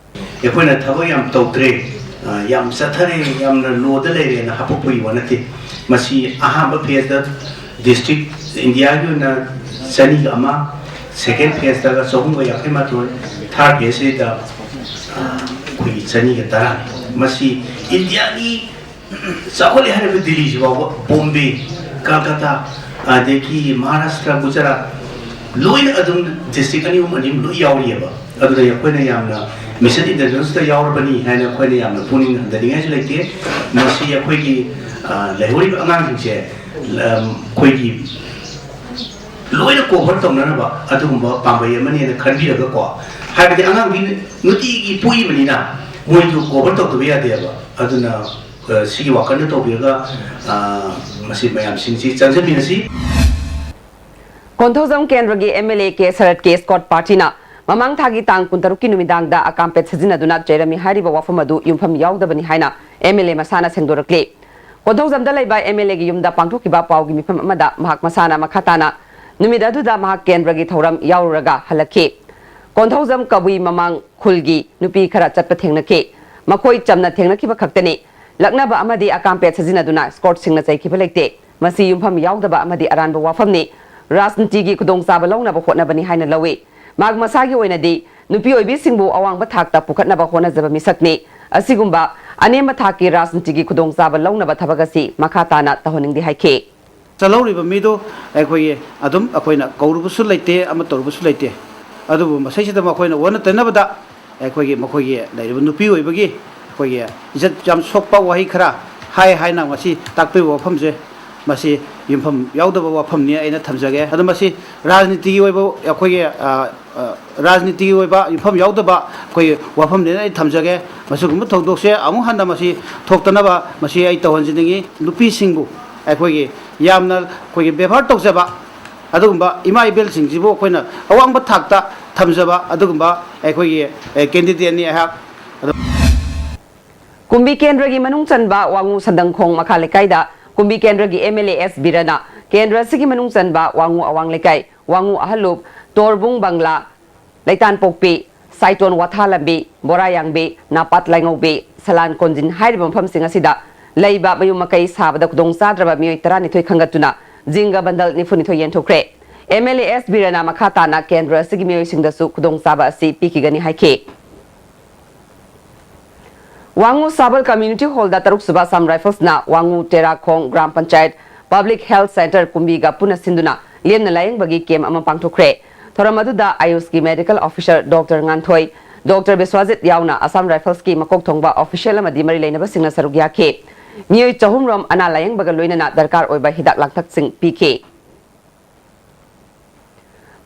ꯑꯩꯈꯣꯏꯅ ꯊꯕꯛ ꯌꯥꯝ ꯇꯧꯗ꯭ꯔꯦ, ꯑ, ꯌꯥꯝ ꯆꯠꯊꯔꯦ, ꯌꯥꯝꯅ ꯂꯣꯗ ꯂꯩꯔꯦꯅ ꯍꯥꯄꯛꯄꯒꯤ ꯋꯥ ꯅꯠꯇꯦ꯫ ꯃꯁꯤ ꯑꯍꯥꯟꯕ ꯐꯦꯖꯇ ꯗꯤꯁꯇ꯭ꯔꯤꯛ ꯏꯟꯗꯤꯌꯥꯒꯤ ꯑꯣꯏꯅ ꯆꯅꯤꯒ ꯑꯃ, ꯁꯦꯀꯦꯟ ꯐꯦꯖꯇꯒ ꯆꯍꯨꯝꯒ ꯌꯥꯡꯈꯩ ꯃꯥꯊꯣꯏ, ꯊꯥꯔꯠ ꯐꯦꯖꯁꯤꯗ, ꯑ, ꯑꯩꯈꯣꯏꯒꯤ ꯆꯅꯤꯒ ꯇꯔꯥꯅꯤ꯫ ꯃꯁꯤ ꯏꯟꯗꯤꯌꯥꯒꯤ ꯆꯥꯎꯈꯠꯂꯦ ꯍꯥꯏꯔꯤꯕ ꯗꯤꯜꯂꯤꯁꯤ ꯐꯥꯎꯕ, ꯕꯣꯝꯕꯦ, ꯀꯜꯀꯇꯥ, ꯑꯗꯒꯤ ꯃꯍꯥꯔꯥꯁꯇ꯭ꯔ, ꯒꯨꯖꯔꯥꯠ, ꯂꯣꯏꯅ ꯑꯗꯨꯝ ꯗꯤꯁꯇ꯭ꯔꯤꯛ ꯑꯅꯤ ꯑꯍꯨꯝ, ꯑꯅꯤ ꯑꯍꯨꯝ ꯂꯣꯏ ꯌꯥꯎꯔꯤꯑꯕ꯫ ꯑꯗꯨꯅ ꯑꯩꯈꯣꯏꯅ ꯌꯥꯝꯅ ꯃꯤꯁꯟ ꯏꯟꯇꯦꯂꯤꯖꯦꯟꯁꯇ ꯌꯥꯎꯔꯕꯅꯤ ꯍꯥꯏꯅ ꯑꯩꯈꯣꯏꯅ ꯌꯥꯝꯅ ꯄꯨꯛꯅꯤꯡ ꯍꯟꯊꯅꯤꯡꯉꯥꯏꯁꯨ ꯂꯩꯇꯦ꯫ ꯃꯁꯤ ꯑꯩꯈꯣꯏꯒꯤ, ꯑ, ꯂꯩꯍꯧꯔꯤꯕ ꯑꯉꯥꯡꯁꯤꯡꯁꯦ, ꯑꯝ, ꯑꯩꯈꯣꯏꯒꯤ ꯂꯣꯏꯅ ꯀꯣꯚꯔ ꯇꯧꯅꯅꯕ ꯑꯗꯨꯒꯨꯝꯕ ꯄꯥꯝꯕꯩ ꯑꯃꯅꯦꯅ ꯈꯟꯕꯤꯔꯒꯀꯣ, ꯍꯥꯏꯕꯗꯤ ꯑꯉꯥꯡꯗꯤ ꯅꯨꯡꯇꯤꯒꯤ ꯄꯣꯛꯏꯕꯅꯤꯅ ꯃꯣꯏꯗꯨ ꯀꯣꯚꯔ ꯇꯧꯗꯕ ꯌꯥꯗꯦꯕ꯫ ꯑꯗꯨꯅ, ꯑ, ꯁꯤꯒꯤ ꯋꯥꯈꯜꯗ ꯇꯧꯕꯤꯔꯒ, ꯑ, ꯃꯁꯤ ꯃꯌꯥꯝꯁꯤꯡꯁꯤ ꯆꯪꯁꯤꯟꯃꯤꯟꯅꯁꯤ꯫ ꯀꯣꯟꯊꯧꯖꯝ ꯀꯦꯟꯗ꯭ꯔꯒꯤ ꯑꯦꯝ ꯑꯦꯜ ꯑꯦ ꯀꯦ ꯁꯔꯠꯀꯤ ꯏꯁꯀꯣꯠ ꯄꯥꯔꯇꯤꯅ ꯃꯃꯥꯡ ꯊꯥꯒꯤ ꯇꯥꯡ ꯀꯨꯟꯇꯔꯨꯛꯀꯤ ꯅꯨꯃꯤꯗꯥꯡꯗ ꯑꯀꯥꯝꯄꯦꯠ ꯁꯤꯖꯤꯟꯅꯗꯨꯅ ꯆꯩꯔꯝꯃꯤ ꯍꯥꯏꯔꯤꯕ ꯋꯥꯐꯝ ꯑꯗꯨ ꯌꯨꯝꯐꯝ ꯌꯥꯎꯗꯕꯅꯤ ꯍꯥꯏꯅ ꯑꯦꯝ ꯑꯦꯜ ꯑꯦ ꯃꯁꯥꯅ ꯁꯦꯡꯗꯣꯔꯛꯂꯤ꯫ ꯀꯣꯟꯊꯧꯖꯝꯗ ꯂꯩꯕ ꯑꯦꯝ ꯑꯦꯜ ꯑꯦꯒꯤ ꯌꯨꯝꯗ ꯄꯥꯡꯊꯣꯛꯈꯤꯕ ꯄꯥꯎꯒꯤ ꯃꯤꯐꯝ ꯑꯃꯗ ꯃꯍꯥꯛ ꯃꯁꯥꯅ ꯃꯈꯥ ꯇꯥꯅ ꯅꯨꯃꯤꯠ ꯑꯗꯨꯗ ꯃꯍꯥꯛ ꯀꯦꯟꯗ꯭ꯔꯒꯤ ꯊꯧꯔꯝ ꯌꯥꯎꯔꯨꯔꯒ ꯍꯜꯂꯛꯈꯤ꯫ ꯀꯣꯟꯊꯧꯖꯝ ꯀꯕꯨꯏ ꯃꯃꯥꯡ ꯈꯨꯜꯒꯤ ꯅꯨꯄꯤ ꯈꯔ ꯆꯠꯄ ꯊꯦꯡꯅꯈꯤ꯫ ꯃꯈꯣꯏ ꯆꯝꯅ ꯊꯦꯡꯅꯈꯤꯕ ꯈꯛꯇꯅꯤ꯫ ꯂꯛꯅꯕ ꯑꯃꯗꯤ ꯑꯀꯥꯝꯄꯦꯠ ꯁꯤꯖꯤꯟꯅꯗꯨꯅ ꯏꯁꯀꯣꯔꯠꯁꯤꯡꯅ ꯆꯩꯈꯤꯕ ꯂꯩꯇꯦ꯫ ꯃꯁꯤ ꯌꯨꯝꯐꯝ ꯌꯥꯎꯗꯕ ꯑꯃꯗꯤ ꯑꯔꯥꯟꯕ ꯋꯥꯐꯝꯅꯤ꯫ ꯔꯥꯖꯅꯤꯇꯤꯒꯤ ꯈꯨꯗꯣꯡꯆꯥꯕ ꯂꯧꯅꯕ ꯍꯣꯠꯅꯕꯅꯤ ꯍꯥꯏꯅ ꯂꯧꯏ꯫ ꯃꯍꯥꯛ ꯃꯁꯥꯒꯤ ꯑꯣꯏꯅꯗꯤ ꯅꯨꯄꯤ ꯑꯣꯏꯕꯤꯁꯤꯡꯕꯨ ꯑꯋꯥꯡꯕ ꯊꯥꯛꯇ ꯄꯨꯈꯠꯅꯕ ꯍꯣꯠꯅꯖꯕ ꯃꯤꯁꯛꯅꯤ꯫ ꯑꯁꯤꯒꯨꯝꯕ ꯑꯅꯦꯝꯕ ꯊꯥꯛꯀꯤ ꯔꯥꯖꯅꯤꯇꯤꯒꯤ ꯈꯨꯗꯣꯡꯆꯥꯕ ꯂꯧꯅꯕ ꯊꯕꯛ ꯑꯁꯤ ꯃꯈꯥ ꯇꯥꯅ ꯇꯧꯍꯟꯅꯤꯡꯗꯦ ꯍꯥꯏꯈꯤ꯫ ꯆꯠꯍꯧꯔꯤꯕ ꯃꯤꯗꯨ ꯑꯩꯈꯣꯏꯒꯤ ꯑꯗꯨꯝ ꯑꯩꯈꯣꯏꯅ ꯀꯧꯔꯨꯕꯁꯨ ꯂꯩꯇꯦ, ꯑꯃ ꯇꯧꯔꯨꯕꯁꯨ ꯂꯩꯇꯦ꯫ ꯑꯗꯨꯕꯨ ꯃꯁꯤꯁꯤꯗ ꯃꯈꯣꯏꯅ ꯑꯣꯟꯅ ꯇꯩꯅꯕꯗ ꯑꯩꯈꯣꯏꯒꯤ ꯃꯈꯣꯏꯒꯤ ꯂꯩꯔꯤꯕ ꯅꯨꯄꯤ ꯑꯣꯏꯕꯒꯤ ꯑꯩꯈꯣꯏꯒꯤ ꯏꯖꯠ ꯌꯥꯝ ꯁꯣꯛꯄ ꯋꯥꯍꯩ ꯈꯔ ꯍꯥꯏ ꯍꯥꯏꯅ ꯉꯁꯤ ꯇꯥꯛꯄꯤꯕ ꯋꯥꯐꯝꯁꯦ, ꯃꯁꯤ ꯌꯨꯝꯐꯝ ꯌꯥꯎꯗꯕ ꯋꯥꯐꯝꯅꯤ ꯑꯩꯅ ꯊꯝꯖꯒꯦ꯫ ꯑꯗꯣ ꯃꯁꯤ ꯔꯥꯖꯅꯤꯇꯤꯒꯤ ꯑꯣꯏꯕ ꯑꯩꯈꯣꯏꯒꯤ, ꯑ, ꯑ, ꯔꯥꯖꯅꯤꯇꯤꯒꯤ ꯑꯣꯏꯕ ꯌꯨꯝꯐꯝ ꯌꯥꯎꯗꯕ ꯑꯩꯈꯣꯏꯒꯤ ꯋꯥꯐꯝꯅꯦꯅ ꯑꯩ ꯊꯝꯖꯒꯦ꯫ ꯃꯁꯤꯒꯨꯝꯕ ꯊꯧꯗꯣꯛꯁꯦ ꯑꯃꯨꯛ ꯍꯟꯅ ꯃꯁꯤ ꯊꯣꯛꯇꯅꯕ ꯃꯁꯤ ꯑꯩ ꯇꯧꯍꯟꯖꯅꯤꯡꯉꯤ꯫ ꯅꯨꯄꯤꯁꯤꯡꯕꯨ ꯑꯩꯈꯣꯏꯒꯤ ꯌꯥꯝꯅ ꯑꯩꯈꯣꯏꯒꯤ ꯕꯦꯕꯥꯔ ꯇꯧꯖꯕ ꯑꯗꯨꯒꯨꯝꯕ ꯏꯃꯥ ꯏꯕꯦꯜꯁꯤꯡꯁꯤꯕꯨ ꯑꯩꯈꯣꯏꯅ ꯑꯋꯥꯡꯕ ꯊꯥꯛꯇ ꯊꯝꯖꯕ ꯑꯗꯨꯒꯨꯝꯕ ꯑꯩꯈꯣꯏꯒꯤ, ꯑꯦ, ꯀꯦꯟꯗꯤꯗꯦꯠꯅꯤ ꯑꯩꯍꯥꯛ꯫ ꯑꯗꯣ ꯀꯨꯝꯕꯤ ꯀꯦꯟꯗ꯭ꯔꯒꯤ ꯃꯅꯨꯡ ꯆꯟꯕ ꯋꯥꯉꯨ ꯁꯟꯗꯪꯈꯣꯡ ꯃꯈꯥ ꯂꯩꯀꯥꯏꯗ ꯀꯨꯝꯕꯤ ꯀꯦꯟꯗ꯭ꯔꯒꯤ ꯑꯦꯝ ꯑꯦꯜ ꯑꯦ ꯑꯦꯁ ꯕꯤꯔꯅ ꯀꯦꯟꯗ꯭ꯔ ꯑꯁꯤꯒꯤ ꯃꯅꯨꯡ ꯆꯟꯕ ꯋꯥꯉꯨ ꯑꯋꯥꯡ ꯂꯩꯀꯥꯏ, ꯋꯥꯉꯨ ꯑꯍꯜꯂꯨꯞ, ꯇꯣꯔꯕꯨꯡ ꯕꯪꯂꯥ, ꯂꯩꯇꯥꯟꯄꯣꯛꯄꯤ, ꯁꯥꯏꯇꯣꯟ ꯋꯥꯊꯥ ꯂꯝꯕꯤ, ꯕꯣꯔꯥ ꯌꯥꯡꯕꯤ, ꯅꯥꯄꯥꯠ ꯂꯥꯏꯉꯧꯕꯤ, ꯁꯂꯥꯟ ꯀꯣꯟꯖꯤꯟ ꯍꯥꯏꯔꯤꯕ ꯃꯐꯝꯁꯤꯡ ꯑꯁꯤꯗ ꯂꯩꯕ ꯃꯌꯨꯝ ꯃꯀꯩ ꯁꯥꯕꯗ ꯈꯨꯗꯣꯡ ꯆꯥꯗ꯭ꯔꯕ ꯃꯤꯑꯣꯏ ꯇꯔꯥꯅꯤꯊꯣꯏ ꯈꯟꯒꯠꯇꯨꯅ ꯖꯤꯡꯒ ꯕꯟꯗꯜ ꯅꯤꯐꯨꯅꯤꯊꯣꯏ ꯌꯦꯟꯊꯣꯛꯈ꯭ꯔꯦ꯫ ꯑꯦꯝ ꯑꯦꯜ ꯑꯦ ꯑꯦꯁ ꯕꯤꯔꯅ ꯃꯈꯥ ꯇꯥꯅ ꯀꯦꯟꯗ꯭ꯔ ꯑꯁꯤꯒꯤ ꯃꯤꯑꯣꯏꯁꯤꯡꯗꯁꯨ ꯈꯨꯗꯣꯡꯆꯥꯕ ꯑꯁꯤ ꯄꯤꯈꯤꯒꯅꯤ ꯍꯥꯏꯈꯤ꯫ ꯋꯥꯉꯨ ꯁꯥꯕꯜ ꯀꯝꯃ꯭ꯌꯨꯅꯤꯇꯤ ꯍꯣꯜꯗ ꯇꯔꯨꯛ ꯁꯨꯕ ꯑꯁꯥꯝ ꯔꯥꯏꯐꯜꯁꯅ ꯋꯥꯉꯨ Terakhong Gram Panchayat Public Health Center ꯀꯨꯝꯕꯤꯒ ꯄꯨꯟꯅ ꯁꯤꯟꯗꯨꯅ ꯂꯦꯝꯅ ꯂꯥꯌꯦꯡꯕꯒꯤ ꯀꯦꯝ ꯑꯃ ꯄꯥꯡꯊꯣꯛꯈ꯭ꯔꯦ꯫ ꯊꯧꯔꯝ ꯑꯗꯨꯗ ꯑꯌꯨꯁꯀꯤ medical officer doctor Nganthoi, doctor Biswajit ꯌꯥꯎꯅ ꯑꯁꯥꯝ ꯔꯥꯏꯐꯜꯁꯀꯤ ꯃꯀꯣꯛ ꯊꯣꯡꯕ ꯑꯣꯐꯤꯁꯤꯌꯦꯜ ꯑꯃꯗꯤ ꯃꯔꯤ ꯂꯩꯅꯕꯁꯤꯡꯅ ꯁꯔꯨꯛ ꯌꯥꯈꯤ꯫ ꯃꯤꯑꯣꯏ ꯆꯍꯨꯝ ꯔꯣꯝ ꯑꯅꯥ ꯂꯥꯌꯦꯡꯕꯒ ꯂꯣꯏꯅꯅ ꯗꯔꯀꯥꯔ ꯑꯣꯏꯕ ꯍꯤꯗꯥꯛ ꯂꯥꯡꯊꯛꯁꯤꯡ ꯄꯤꯈꯤ꯫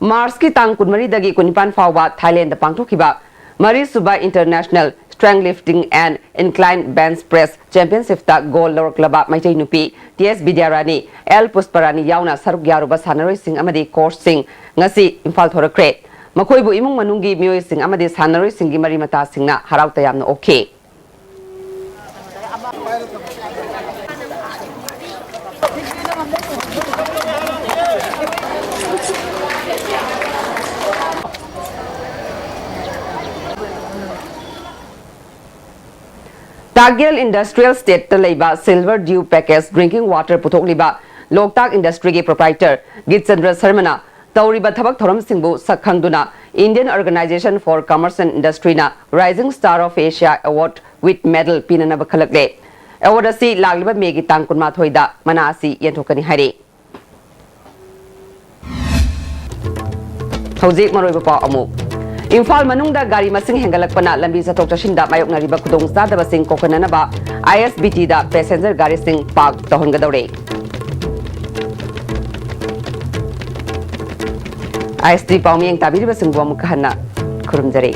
ꯃꯥꯔꯆꯀꯤ ꯇꯥꯡ ꯀꯨꯟꯃꯔꯤꯗꯒꯤ ꯀꯨꯟꯅꯤꯄꯥꯟ ꯐꯥꯎꯕ ꯊꯥꯏꯂꯦꯟꯗ ꯄꯥꯡꯊꯣꯛꯈꯤꯕ ꯃꯔꯤꯁꯨꯕ International Strength Lifting and Incline Bench Press Championshipꯇ ꯒꯣꯜ ꯂꯧꯔꯛꯂꯕ ꯃꯩꯇꯩ ꯅꯨꯄꯤ ꯇꯤ ꯑꯦꯁ ꯕꯤꯗ꯭ꯌꯥꯔꯥꯅꯤ, ꯑꯦꯜ ꯄꯨꯁꯄꯔꯥꯅꯤ ꯌꯥꯎꯅ ꯁꯔꯨꯛ ꯌꯥꯔꯨꯕ ꯁꯥꯟꯅꯔꯣꯏꯁꯤꯡ ꯑꯃꯗꯤ ꯀꯣꯆꯁꯤꯡ ꯉꯁꯤ ꯏꯝꯐꯥꯜ ꯊꯣꯔꯛꯈ꯭ꯔꯦ꯫ ꯃꯈꯣꯏꯕꯨ ꯏꯃꯨꯡ ꯃꯅꯨꯡꯒꯤ ꯃꯤꯑꯣꯏꯁꯤꯡ ꯑꯃꯗꯤ ꯁꯥꯟꯅꯔꯣꯏꯁꯤꯡꯒꯤ ꯃꯔꯤ ꯃꯇꯥꯁꯤꯡꯅ ꯍꯔꯥꯎ ꯇꯌꯥꯝꯅ ꯑꯣꯛꯈꯤ꯫ ꯇꯥꯒꯦꯜ ꯏꯟꯗꯁꯇ꯭ꯔꯤꯌꯦꯜ ꯏꯁꯇꯦꯠꯇ ꯂꯩꯕ Silver Dew Packaged Drinking Water ꯄꯨꯊꯣꯛꯂꯤꯕ ꯂꯣꯛꯇꯥꯛ ꯏꯟꯗꯁꯇ꯭ꯔꯤꯒꯤ ꯄ꯭ꯔꯣꯄ꯭ꯔꯥꯏꯇꯔ ꯒꯤꯠꯆꯟꯗ꯭ꯔ ꯁꯔꯃꯅ ꯇꯧꯔꯤꯕ ꯊꯕꯛ ꯊꯧꯔꯝꯁꯤꯡꯕꯨ ꯁꯛ ꯈꯪꯗꯨꯅ Indian Organization for Commerce and Industryꯅ Rising Star of Asia Award with Medal ꯄꯤꯅꯅꯕ ꯈꯜꯂꯛꯂꯦ꯫ ꯑꯦꯋꯥꯔꯗ ꯑꯁꯤ ꯂꯥꯛꯂꯤꯕ ꯃꯦꯒꯤ ꯇꯥꯡ ꯀꯨꯟꯃꯥꯊꯣꯏꯗ ꯃꯅꯥ ꯑꯁꯤ ꯌꯦꯟꯊꯣꯛꯀꯅꯤ ꯍꯥꯏꯔꯤ꯫ ꯍꯧꯖꯤꯛ ꯃꯔꯨꯑꯣꯏꯕ ꯄꯥꯎ ꯑꯃꯨꯛ꯫ ꯏꯝꯐꯥꯜ ꯃꯅꯨꯡꯗ ꯒꯥꯔꯤ ꯃꯁꯤꯡ ꯍꯦꯟꯒꯠꯂꯛꯄꯅ ꯂꯝꯕꯤ ꯆꯠꯊꯣꯛ ꯆꯠꯁꯤꯟꯗ ꯃꯥꯌꯣꯛꯅꯔꯤꯕ ꯈꯨꯗꯣꯡꯆꯥꯗꯕꯁꯤꯡ ꯀꯣꯛꯍꯟꯅꯅꯕ ꯑꯥꯏ ꯑꯦꯁ ꯕꯤ ꯇꯤꯗ ꯄꯦꯁꯦꯟꯖꯔ ꯒꯥꯔꯤꯁꯤꯡ ꯄꯥꯔꯛ ꯇꯧꯍꯟꯒꯗꯧꯔꯦ꯫ ꯑꯥꯏ ꯑꯦꯁ ꯇꯤ ꯄꯥꯎꯃꯤꯌꯦꯡ ꯇꯥꯕꯤꯔꯤꯕꯁꯤꯡꯕꯨ ꯑꯃꯨꯛꯀ ꯍꯟꯅ ꯈꯨꯔꯨꯝꯖꯔꯤ꯫